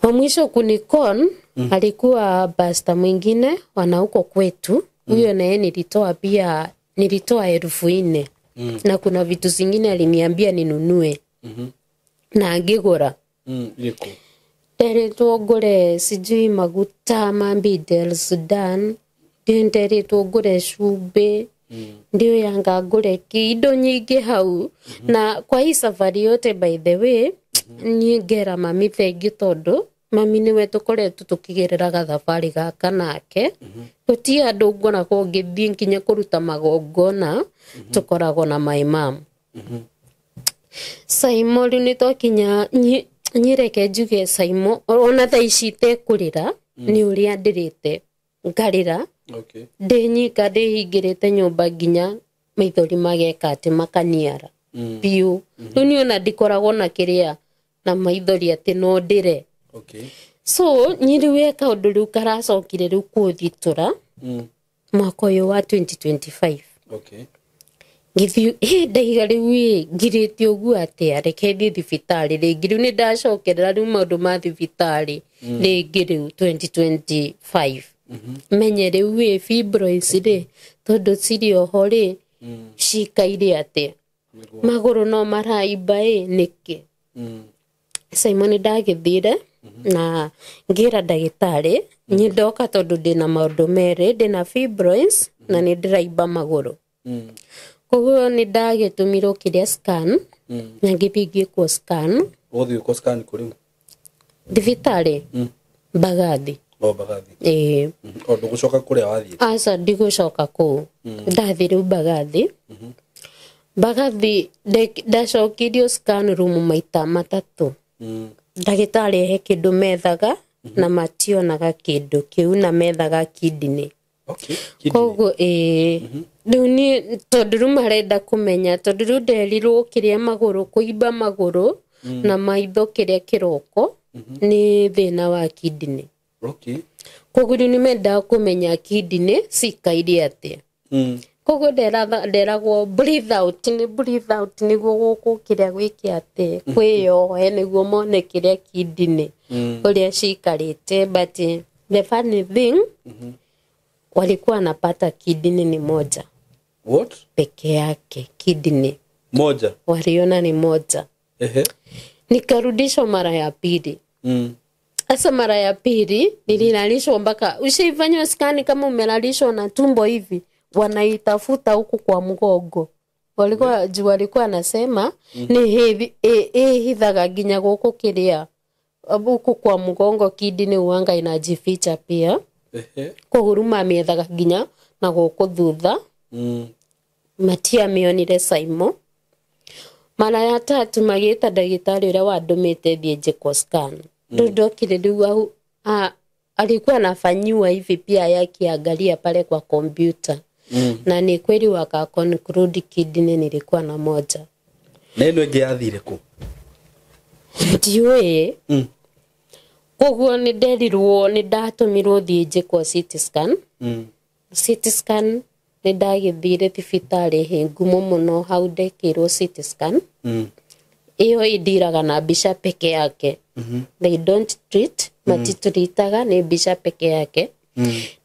Wa mwisho kunikon alikuwa pastor mwingine wana huko kwetu. Huyo naye nilitoa pia, nilitoa 4,000 na kuna vitu zingine aliniambia ninunue na ngĩgũra. Irĩkũ? Nderitwo ngũre sijui maguta ma Bidel Sudan, nderitwo ngũre cumbĩ, ndioyanga ngũre kĩ indo nyingĩ hau. Na kwa hii safari yote, by the way, niĩ ngera mami thengiũ tondũ mami nĩwe tũkoretwo tũkĩgerera gathabarĩ gaka nake. Gũtirĩ andũ ngoragwo ngĩthiĩ nginya kũruta magongona tũkoragwo na my mom. Saimo rĩu nĩ twakinya nyireke njuge Saimo ona thaa ici itekũrĩra nĩ ũrĩa ndĩrĩte ngarĩra ndĩ nyika ndĩhingĩrĩte nyũmba nginya maithori mageka atĩ makaniara biũ. Rĩu niĩ ona ndikoragwo na kĩrĩa na maithori atĩ no ndĩre. So niĩ rĩu he kaũndũ rĩu karacokire rĩu kũthitũra mwaka ũyũ wa 2025. Ngĩthiĩ ĩ ndaiga rĩu ĩ ngirĩte ũguo atĩa, reke thiĩ thibitarĩ rĩngĩ. Rĩu nĩ ndacokerera rĩu maũndũ ma thibitarĩ rĩngĩ rĩu 2025 menye rĩu ĩ fibroids rĩ tondũ cirĩ oho rĩ cikaire atĩa, magũrũ no maraimba ĩ nĩkĩ. Simon ndagĩthire na ngĩra ndagĩtarĩ niĩ ndoka tondũ ndĩna maũndũ merĩ, ndĩna fibroids na nĩ ndĩraimba magũrũ. Koguo nĩ ndagĩtũmirwo kĩrĩa scan na ngĩthiĩ ngĩkwo scan. Ũgũthiĩ gwĩkwo scan kũ rĩu? Thibitarĩ Mbagathi. O Mbagathi? Ĩĩ. O ndũgũcoka kũrĩa wathiĩ? Aca, ndigũcoka kũu, ndathiĩ rĩu Mbagathi. Mbagathi ndacokirio scan room maita matatũ. Ndagĩtarĩ he kĩndũ methaga na mationaga kĩndũ kĩu na methaga kidney. Kidney. Koguo ĩĩ rĩu niĩ tondũ rĩu marenda kũmenya tondũ rĩu nderirwo kĩrĩa magũrũ kũimba magũrũ na maitho kĩrĩa kĩroko nĩ thĩna wa kidney. Koguo rĩu nĩmendaga kũmenya kidney cikaire atĩa. Koguo nderagwo breathe out, nĩ breathe out nĩguo gũkũ kĩrĩa gwĩke atĩ kwĩyohe nĩguo mone kĩrĩa kidney ũrĩa cikarĩte. But the funny thing, walikuwa wanapata kidney ni moja. What? Peke yake kidney. Moja? Waliona ni moja. Nikarudishwa mara ya pili. Sasa mara ya pili nililalishwa mpaka ushaifanywa skani kama umelalishwa na tumbo hivi wanaitafuta huku kwa mgongo. Walikuwa juu walikuwa nasema ni hivi hithaga nginya gũkũ kĩrĩa huku kwa mgongo kidney uanga inajificha pia. Koguo rĩu mamiethaga nginya na gũkũ thutha. Matiamĩonire Saimo. Mara ya tatu magĩta ndagĩtarĩ ũrĩa wandũmĩte thiĩ njĩkwo scan. Rĩu ndokire rĩu alikuwa anafanyiwa hivi pia yakiangalia pale kwa kompyuta. Na ni kweli waka conclude kidney nilikuwa na moja. Na ĩno ĩngĩ yathire kũ? Ndiũĩ. Koguo nĩ nderirwo, nĩ ndatũmirwo thiĩ njĩkwo CT scan. CT scan nĩ ndagĩthire thibitarĩ ĩ ngumo mũno, hau ndekĩirwo CT scan. Ĩyo ĩndiraga na mbica peke yake. They don't treat, matitũritaga, nĩ mbica peke yake.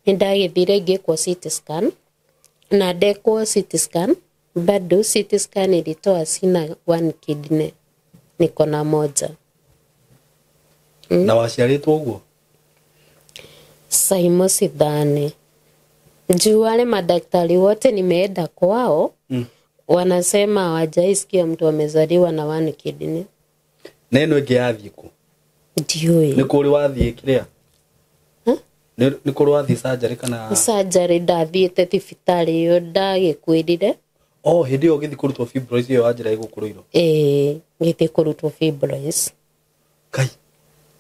Nĩ ndagĩthire ngĩkwo CT scan, na ndekwo CT scan bado CT scan ilitoa sina one kidney, niko na moja. Na waciarĩtwo ũguo? Saimo sidhani, juu wale madaktari wote nimeenda kwao wanasema hawajaisikia mtu amezaliwa na one kidney. Na ĩno ĩngĩ yathiĩ kũ? Ndiũĩ. Nĩ kũrĩ wathiĩ kĩrĩa? Nĩ kũrĩ wathiĩ surgery kana? Surgery ndathiĩte thibitarĩ ĩyo ndagĩkwĩrire. Oh, hĩndĩ ĩyo ũgĩthiĩ kũrutwo fibroids ĩyo wanjĩra ĩgũkũrũirwo? Ĩĩ, ngĩthiĩ kũrutwo fibroids. Kai.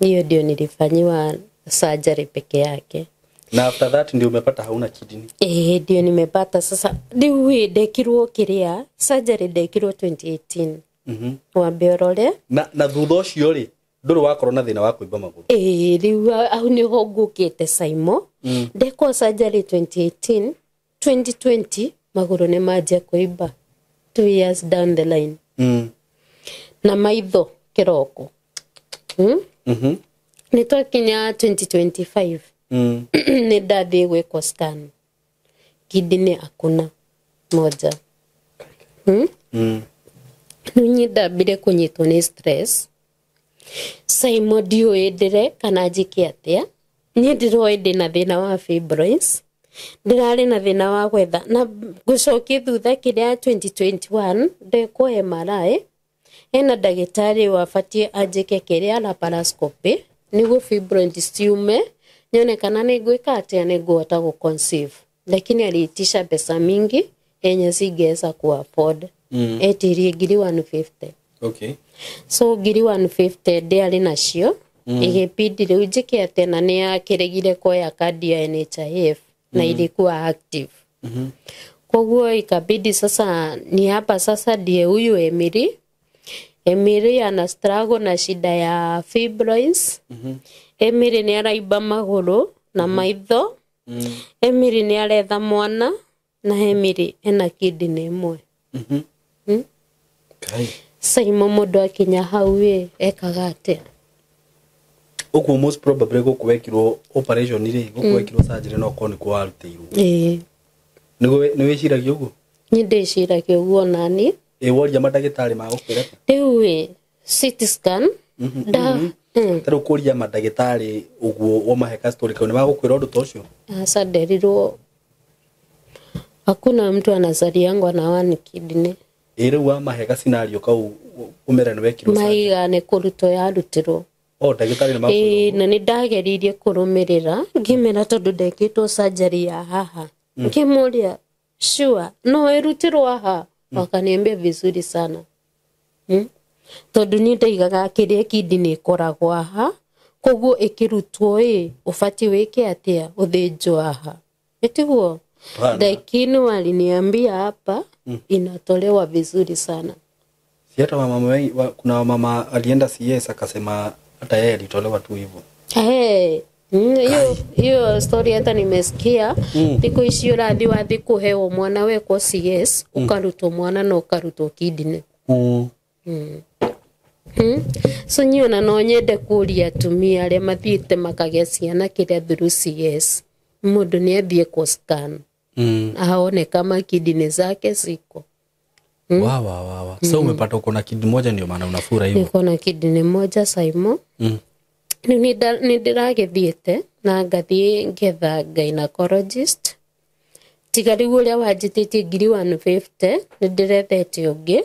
Hiyo ndio nilifanyiwa surgery peke yake. Na after that ndio umepata hauna kidney? Ĩĩ, ndio nimepata sasa. Rĩu ĩ ndekirwo kĩrĩa surgery ndekirwo 2018. Wambe ũrore. Na thutha ũcio rĩ, ndũrĩ wakorwo na thĩna wa kũimba magũrũ? Ĩĩ, rĩu hau nĩho ngũkĩte Saimo. Ndekwo surgery 2018, 2020 magũrũ nĩ manjia kũimba. 2 years down the line. Na maitho kĩroko. Nĩ twakinya 2025. Nĩ ndathiĩ gwĩkwo scan. Kidney hakuna moja. Rĩu niĩ ndambire kũnyitwo nĩ stress. Saimo ndiũĩ ndĩre kana njĩke atĩa. Niĩ ndĩroĩ ndĩna thĩna wa fibroids. Ndĩrarĩ na thĩna wa gwetha na gũcokia thutha kĩrĩa 2021 ndekwo MRI, hena ndagĩtarĩ wabatiĩ anjĩke kĩrĩa laparoscopy nĩguo fibroids ciume nyone kana nĩ ngwĩka atĩa, nĩ ngũhota gũ conceive, lakini aliitisha pesa mingi yenye singeweza ku afford. Etirie ngiri 150. Okay. So ngiri 150 ndiarĩ nacio. Igĩbidi rĩu njĩke atĩa, na nĩ akĩregire kuoya kandi ya NHIF na ilikuwa active. Koguo ikabidi sasa ni hapa sasa ndiye huyu Emily. Emily ana struggle na shida ya fibroids. Emily nĩ araimba magũrũ na maitho. Emily nĩ aretha mwana na Emily ena kidney ĩmwe. Kai. Saimo mũndũ akinya hau ĩ ekaga atĩa? Ũguo most probably gũkũ wekirwo operation rĩ, gũkũ wekirwo surgery no korwo nĩkuo warutĩirwo. Ĩĩ. Nĩguo nĩ wĩciragia ũguo? Niĩ ndĩciragia ũguo nani. Ĩ woria mandagĩtarĩ magũkwĩra atĩa? Rĩu ĩ CT scan nda Ta rĩu kũria mandagĩtarĩ ũguo ũmahe ka story kau nĩ magũkwĩra ũndũ ta ũcio? Sasa nderirwo hakuna mtu anazaliangwa na one kidney. Ĩ rĩu wamahe ka scenario kau ũmere nĩ wekirwo surgery. Maiga nĩ kũrutwo yarutirwo. Oh, ndagĩtarĩ nĩ magũkwĩra Ĩĩ, na nĩ ndageririe kũrũmĩrĩra ngĩmera tondũ ndekĩtwo surgery ya haha. Ngĩmũria sure no ĩrutirwo haha, wakaniambia vizuri sana. Tondũ niĩ ndaigaga kĩrĩa kidney ĩkoragwo haha, koguo ĩkĩrutwo ĩ ũbatiĩ wĩke atĩa, ũthĩnjwo haha, ĩtiguo? Hapana. Lakini waliniambia hapa inatolewa vizuri sana. Si hata wamama wengi kuna wamama alienda CS akasema hata yeye alitolewa tu hivyo. Hey, hiyo story hata nimesikia. Thikũ ici ũrathiĩ wathiĩ kũheo mwana wekwo CS, ũkarutwo mwana na ũkarutwo kidney. So niĩ ona no nyende kũria atumia arĩa mathiĩte makagĩa ciana kĩrĩa through CS, mũndũ nĩ athiĩ kũ scan aone kama kidney zake ziko. Wa wa wa wa. So umepata uko na kidney moja ndio maana unafura hivyo. Niko na kidney moja Saimo. Rĩu nĩ ndĩragĩthiĩte na ngathiĩ ngetha gynecologist, tiga rĩu ũrĩa wanjĩtĩtie ngiri 150 nĩ ndĩrethete ũngĩ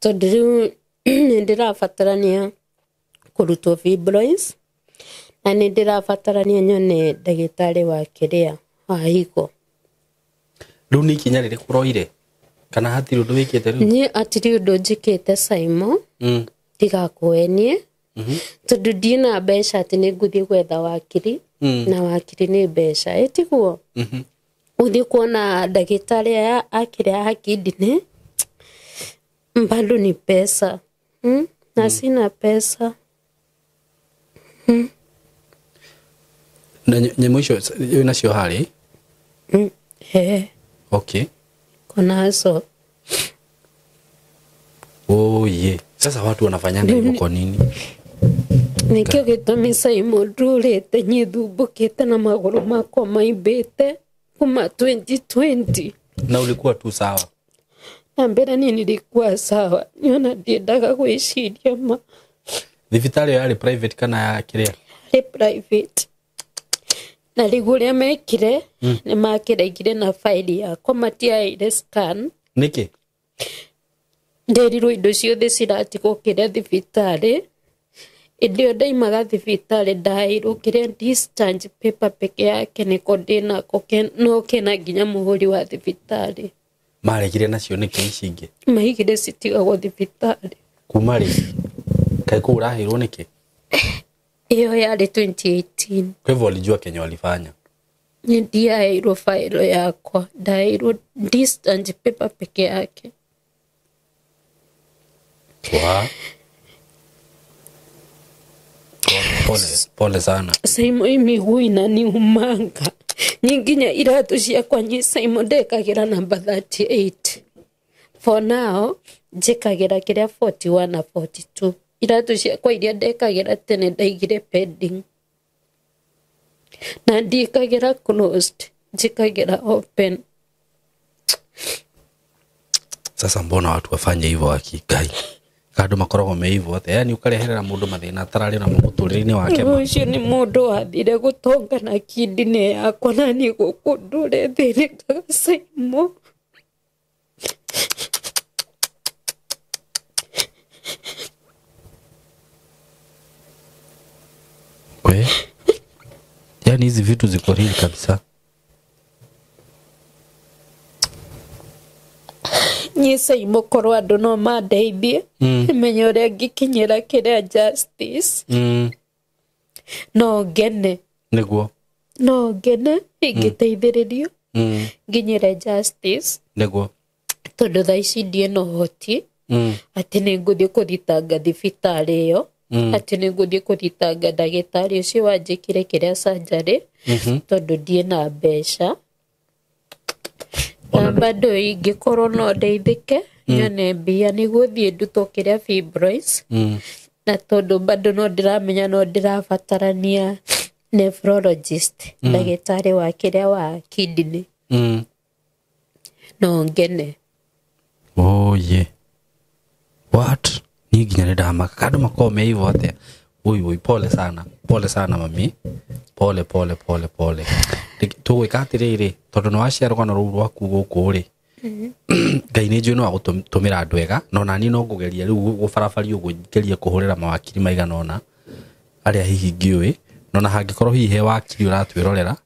tondũ rĩu nĩ ndĩrabatarania kũrutwo fibroids na nĩ ndĩrabatarania nyone ndagĩtarĩ wa kĩrĩa wa higo. Rĩu nĩ ikinya rĩrĩkũ ũroire kana hatirĩ ũndũ wĩkĩte rĩu? Niĩ hatirĩ ũndũ njĩkĩte Saimo, ndigakũhenie tondũ ndina mbeca atĩ nĩ ngũthiĩ gwetha wakiri, na wakiri nĩ mbeca ĩtiguo? Ũthiĩ kuona ndagĩtarĩ aya akĩrĩa a kidney Bado ni pesa. Na sina pesa. Na nyamũ icio wĩ nacio harĩ? Eh. Okay. Konazo. Oh ye. Sasa watu wanafanyanga hivyo kwa nini? Nikio gĩtũmi Simon ndũrĩte nyithumbũkĩte na magũrũ makwa maimbĩte kuma 2020. Na ulikuwa tu sawa? Na mbere niĩ nilikuwa sawa, niona ndiendaga gwĩciria ma. Thibitarĩ ĩyo yarĩ private kana ya kĩrĩa? Yarĩ private. Na rĩu ũrĩa mekire, nĩ makĩregire na faili yakwa, matiaheire scan. Nĩkĩ? Nderirwo indo ciothe ciratigwo kĩrĩa thibitarĩ. Hĩndĩ ĩyo ndaimaga thibitarĩ ndaheirwo kĩrĩa discharge paper peke yake nĩko ndĩnako, no kena nginya mũhũri wa thibitarĩ. Maregire nacio nĩkĩ ici ingĩ? Maigire citigagwo thibitarĩ. Kuma rĩ? Kaĩ kũu ũraheirwo nĩkĩ? Ĩyo yarĩ 2018. Kwa hivyo walijua kenye walifanya. Niĩ ndiaheirwo failo yakwa, ndaheirwo discharge paper peke yake. Wa. Pole, pole sana. Simon miguu inaniumanga. Nyinginya iratũ ciakwa nyi Simon ndekagĩra namba 38. For now njĩkagĩra kĩrĩa 41 na 42. Iratũ ciakwa iria ndekagĩra tene ndaigire pending. Na ndiĩkagĩra closed, njĩkagĩra open. Sasa mbona watu wafanye hivyo wakikai? Kando makoragwo me hivyo atĩa? Yaani ũkareherera mũndũ mathĩna atararĩ namo mũtũrĩre-inĩ wake ma. Ũcio nĩ mũndũ wathire gũtonga na kidney yakwa na niĩ gũkũ ndũre thĩnĩkaga Simon. We? Yaani hizi vitu ziko real kabisa. Niĩ Simon korwo andũ no mandeithie, menye ũrĩa ngĩkinyĩra kĩrĩa justice. No ngene. Nĩguo. No ngene ingĩteithĩrĩrio. Nginyĩre justice. Nĩguo. Tondũ thaa ici ndiĩ na ũhoti. Atĩ nĩ ngũthiĩ kũthitanga thibitarĩ ĩyo. Atĩ nĩ ngũthiĩ kũthitanga ndagĩtarĩ ũcio wanjĩkire kĩrĩa surgery. Tondũ ndiĩ na mbeca. Na bado ingĩkorwo no ndeithĩke, nyone mbia nĩguo thiĩ ndutwo kĩrĩa fibroids. Na tondũ bado no ndĩramenya no ndĩrabatarania nephrologist, ndagĩtarĩ wa kĩrĩa wa kidney. No ngene. Oh yeah. What? Niĩ nginya nĩ ndamaka. Kando makoragwo me hivyo atĩa? Ui ui, pole sana. Pole sana mami. Pole pole pole pole. Tũgwĩka atĩrĩrĩ, tondũ nĩ wacia rũgano rũu rwaku gũkũ rĩ. Ngai nĩ njũĩ no agũtũmĩra andũ ega, no nani no ngũgeria rĩu gũbarabaria ũguo ngerie kũhũrĩra mawakiri maigana ũna arĩa hihi ngĩũĩ, no na hangĩkorwo hihi he wakiri ũratwĩrorera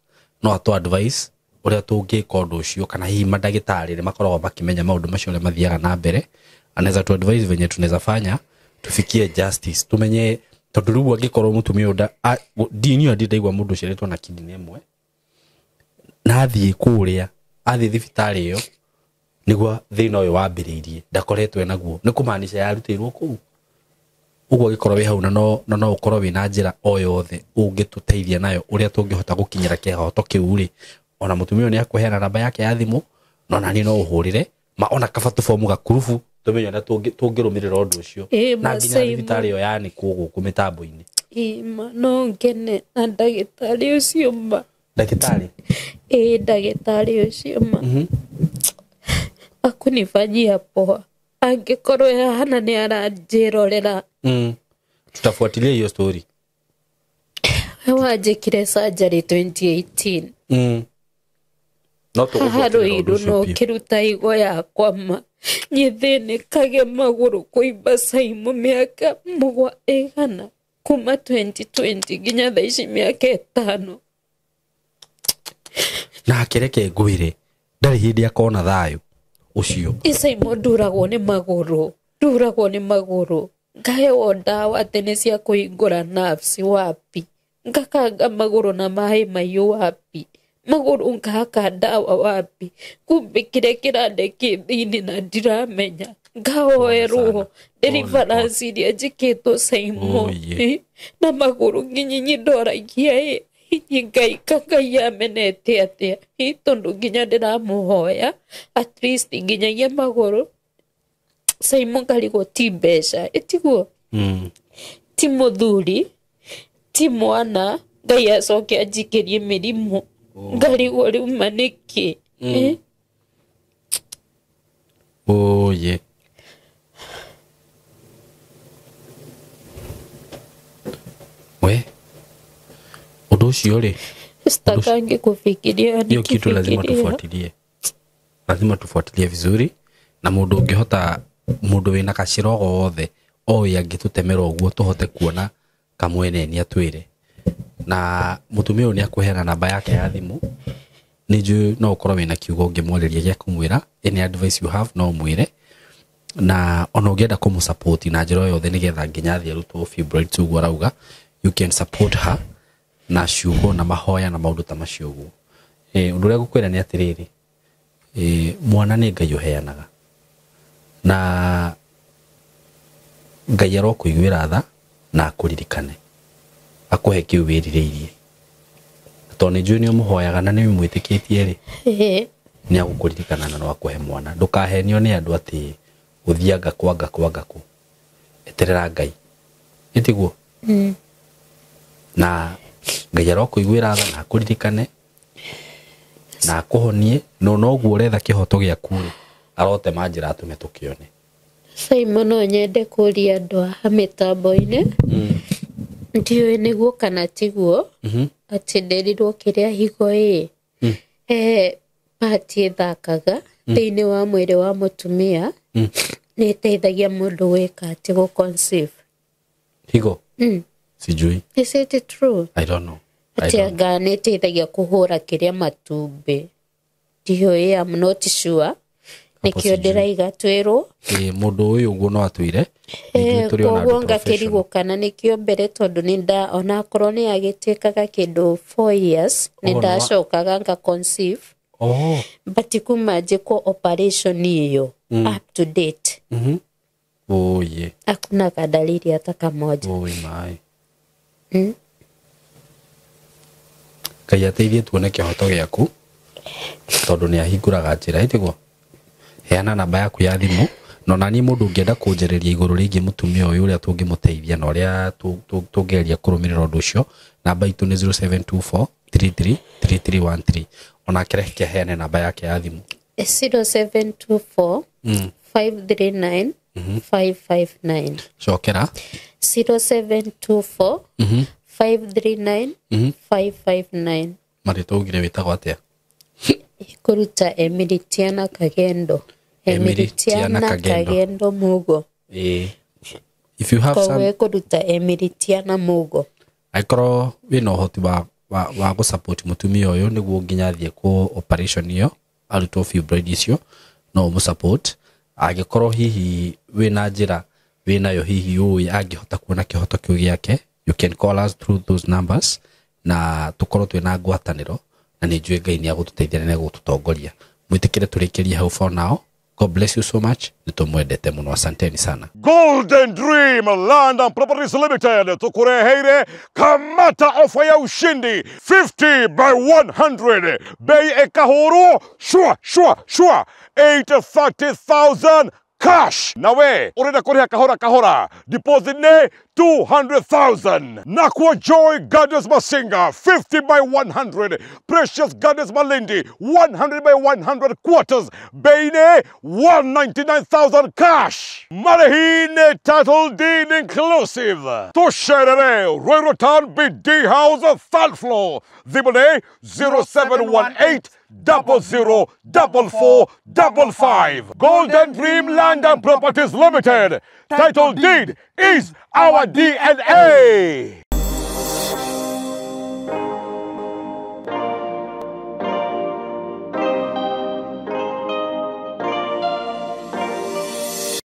no atũ advice ũrĩa tũngĩka ũndũ ũcio, kana hihi mandagĩtarĩ nĩ makoragwo makĩmenya maũndũ macio ũrĩa mathiaga na mbere, anaweza tu advise venye tunaweza fanya tufikie justice, tumenye tondũ rĩu angĩkorwo mũtumia ũyũ niĩ ndindaigua mũndũ ũciarĩtwo na kidney ĩmwe na athiĩ kũrĩa, athiĩ thibitarĩ ĩyo nĩguo thĩna ũyũ wambĩrĩirie, ndakoretwo enaguo, nĩ kũmaanisha yarutĩirwo kũu. Ũguo angĩkorwo wĩ hau na no ũkorwo wĩna njĩra o yothe ũngĩtũteithia nayo ũrĩa tũngĩhota gũkinyĩra kĩhoto kĩu rĩ, ona mũtumia ũyũ nĩ akũheana namba yake ya thimũ, no nani no ũhũrĩre ma ona kaba tũbomu gakurubu tũmenye ũrĩa tũngĩrũmĩrĩra ũndũ ũcio. Na nginya thibitarĩ ĩyo yanĩkwo gũkũ mĩtambo-inĩ. Ĩ ma, no ngene na ndagĩtarĩ ũcio ma. Ndagĩtarĩ? Ĩ, ndagĩtarĩ ũcio ma. Akunifanyia poa. Angĩkorwo hana nĩ aranjĩrorera. Tutafuatilia hiyo story. Wanjĩkire surgery 2018. No tũgũbuatĩrĩra ũndũ Haha ũcio no biũ. kĩruta igo yakwa ma. Niĩ thĩnĩkage magũrũ kũimba Simon mĩaka mũgwa ĩgana kuma 2020 nginya thaa ici mĩaka ĩtano. Nake reke ngwĩre ndarĩ hĩndĩ akona thayũ ũcio. Ĩ Simon nduragwo nĩ magũrũ, nduragwo nĩ magũrũ. Ngaheo ndawa atĩ nĩ cia kũhingũra nerves wapi. Ngakanga magũrũ na maĩ mahiũ wapi. Magũrũ ngahaka ndawa wapi. Kumbe kĩrĩa kĩrandekĩ thĩinĩ na ndiramenya. Ngahoerwo deliverance iria njĩkĩtwo Saimo na magũrũ nginya ndoragia ĩ Ngai ka Ngai amenete atĩa tondũ nginya ndĩramũhoya at least nginyagia magũrũ Saimo ngarigwo ti mbeca ĩtiguo ti mũthuri ti mwana Ngai acoke anjikĩrie mĩrimũ ngarigwo rĩu ma nĩkĩ. Oye. We ũndũ ũcio rĩ sitakangi kufikiria hiyo kitu lazima tufuatilie, lazima tufuatilie vizuri na mũndũ ũngĩhota mũndũ wĩna gacĩra gothe oĩ angĩtũtemera ũguo tũhote kuona kamwene nĩ atwĩre na mũtumia ũyũ nĩ akũheana namba yake ya thimũ nĩ njũĩ no ũkorwo wĩna kiugo ũngĩmwarĩria gĩa kũmwĩra any advice you have no ũmwĩre na ona ũngĩenda kũmũsupport na njĩra o yothe nĩgetha nginya athiĩ arutwo fibroids ũguo arauga you can support her na ciugo na mahoya na maũndũ ta macio ũguo. Ũndũ ũrĩa ngũkwĩra nĩ atĩrĩrĩ mwana nĩ Ngai ũheanaga na Ngai arokũiguĩra tha na akũririkane akũhe kĩu wĩrirĩirie tondũ nĩ njũĩ nĩ ũmũhoyaga na nĩ ũmwĩtĩkĩtie rĩ nĩ agũkũririkana na no akũhe mwana. Ndũkahenio nĩ andũ atĩ gũthianga kwa ngakũ eterera Ngai ĩtiguo na Ngai arokũiguĩra tha na akũririkane na akũhonie no noguo ũretha kĩhoto gĩaku rĩ arotema njĩra atũme tũkĩone. Saimo no nyende kũria andũ a mĩtambo-inĩ ndiũĩ nĩguo kana tiguo atĩ nderirwo kĩrĩa higo ĩ pati ĩthakaga thĩinĩ wa mwĩrĩ wa mũtumia nĩ ĩteithagia mũndũ gwĩka atĩ gũ conceive. Higo? Sijui. Is it true? I don't know. Atĩ anga nĩ ĩteithagia kũhũra kĩrĩa matumbĩ ndiũĩ, I'm not sure nĩkĩo ndĩraiga twĩrwo mũndũ ũyũ ũguo no atwĩre koguo ngakĩrigwo kana nĩkĩo mbere tondũ nĩ onakorwo nĩ agĩtuĩkaga kĩndũ 4 years nĩ ndacokaga nga conceive but kuma njĩkwo operation ĩyo up to date oye hakuna kadalili hata kamoja. Oi mai Ngai ateithie tuone kĩhoto gĩaku tondũ nĩ ahingũraga njĩra ĩtiguo. Heana namba yaku ya thimũ no nani mũndũ ũngĩenda kũnjarĩria igũrũ rĩgiĩ mũtumia ũyũ ũrĩa tũngĩmũteithia na ũrĩa tũngĩgeria kũrũmĩrĩra ũndũ ũcio namba itũ nĩ 0724 33 3313 onake reke aheane namba yake ya thimũ 0724 539 559. Cokera 0724 539 559. Marĩtwa augire wĩtagwo atĩa? Kũruta Emilitiana Kagendo. Emilitiana Kagendo Mugo. If you have some kũruta Emilitiana Mugo angĩkorwo wĩna ũhoti wa gũ-support mũtumia ũyũ nĩguo nginya athiĩ kũ operation ĩyo arutwo fibroid icio no ũmũ-support. Angĩkorwo hihi wĩna njĩra wĩnayo hihi ũĩ angĩhota kuona kĩhoto kĩu gĩake you can call us through those numbers na tũkorwo twĩna ngwatanĩro na nĩ njũĩ Ngai nĩ agũtũteithia na nĩ agũtũtongoria. Mwĩtĩkĩre tũrĩkĩrie hau for now. God bless you so much. Nĩtũmwendete mũno, asanteni sana. Golden Dream Land and Properties Limited tukureheire kamata ofa ya ushindi 50 by 100 bei ekahuru shua shua shua 830,000 cash. Nawe urenda kuriha kahora kahora deposit ne 200,000. Nakwa Joy Gardens Masinga 50 by 100, Precious Gardens Malindi 100 by 100 quarters bei ne 199,000 cash. Marehine title deed inclusive. Tusherere Ruiru Town BD House third floor. Thimũ 0718 00 44 55. Golden Dream Land and Properties Limited. Title deed is our DNA.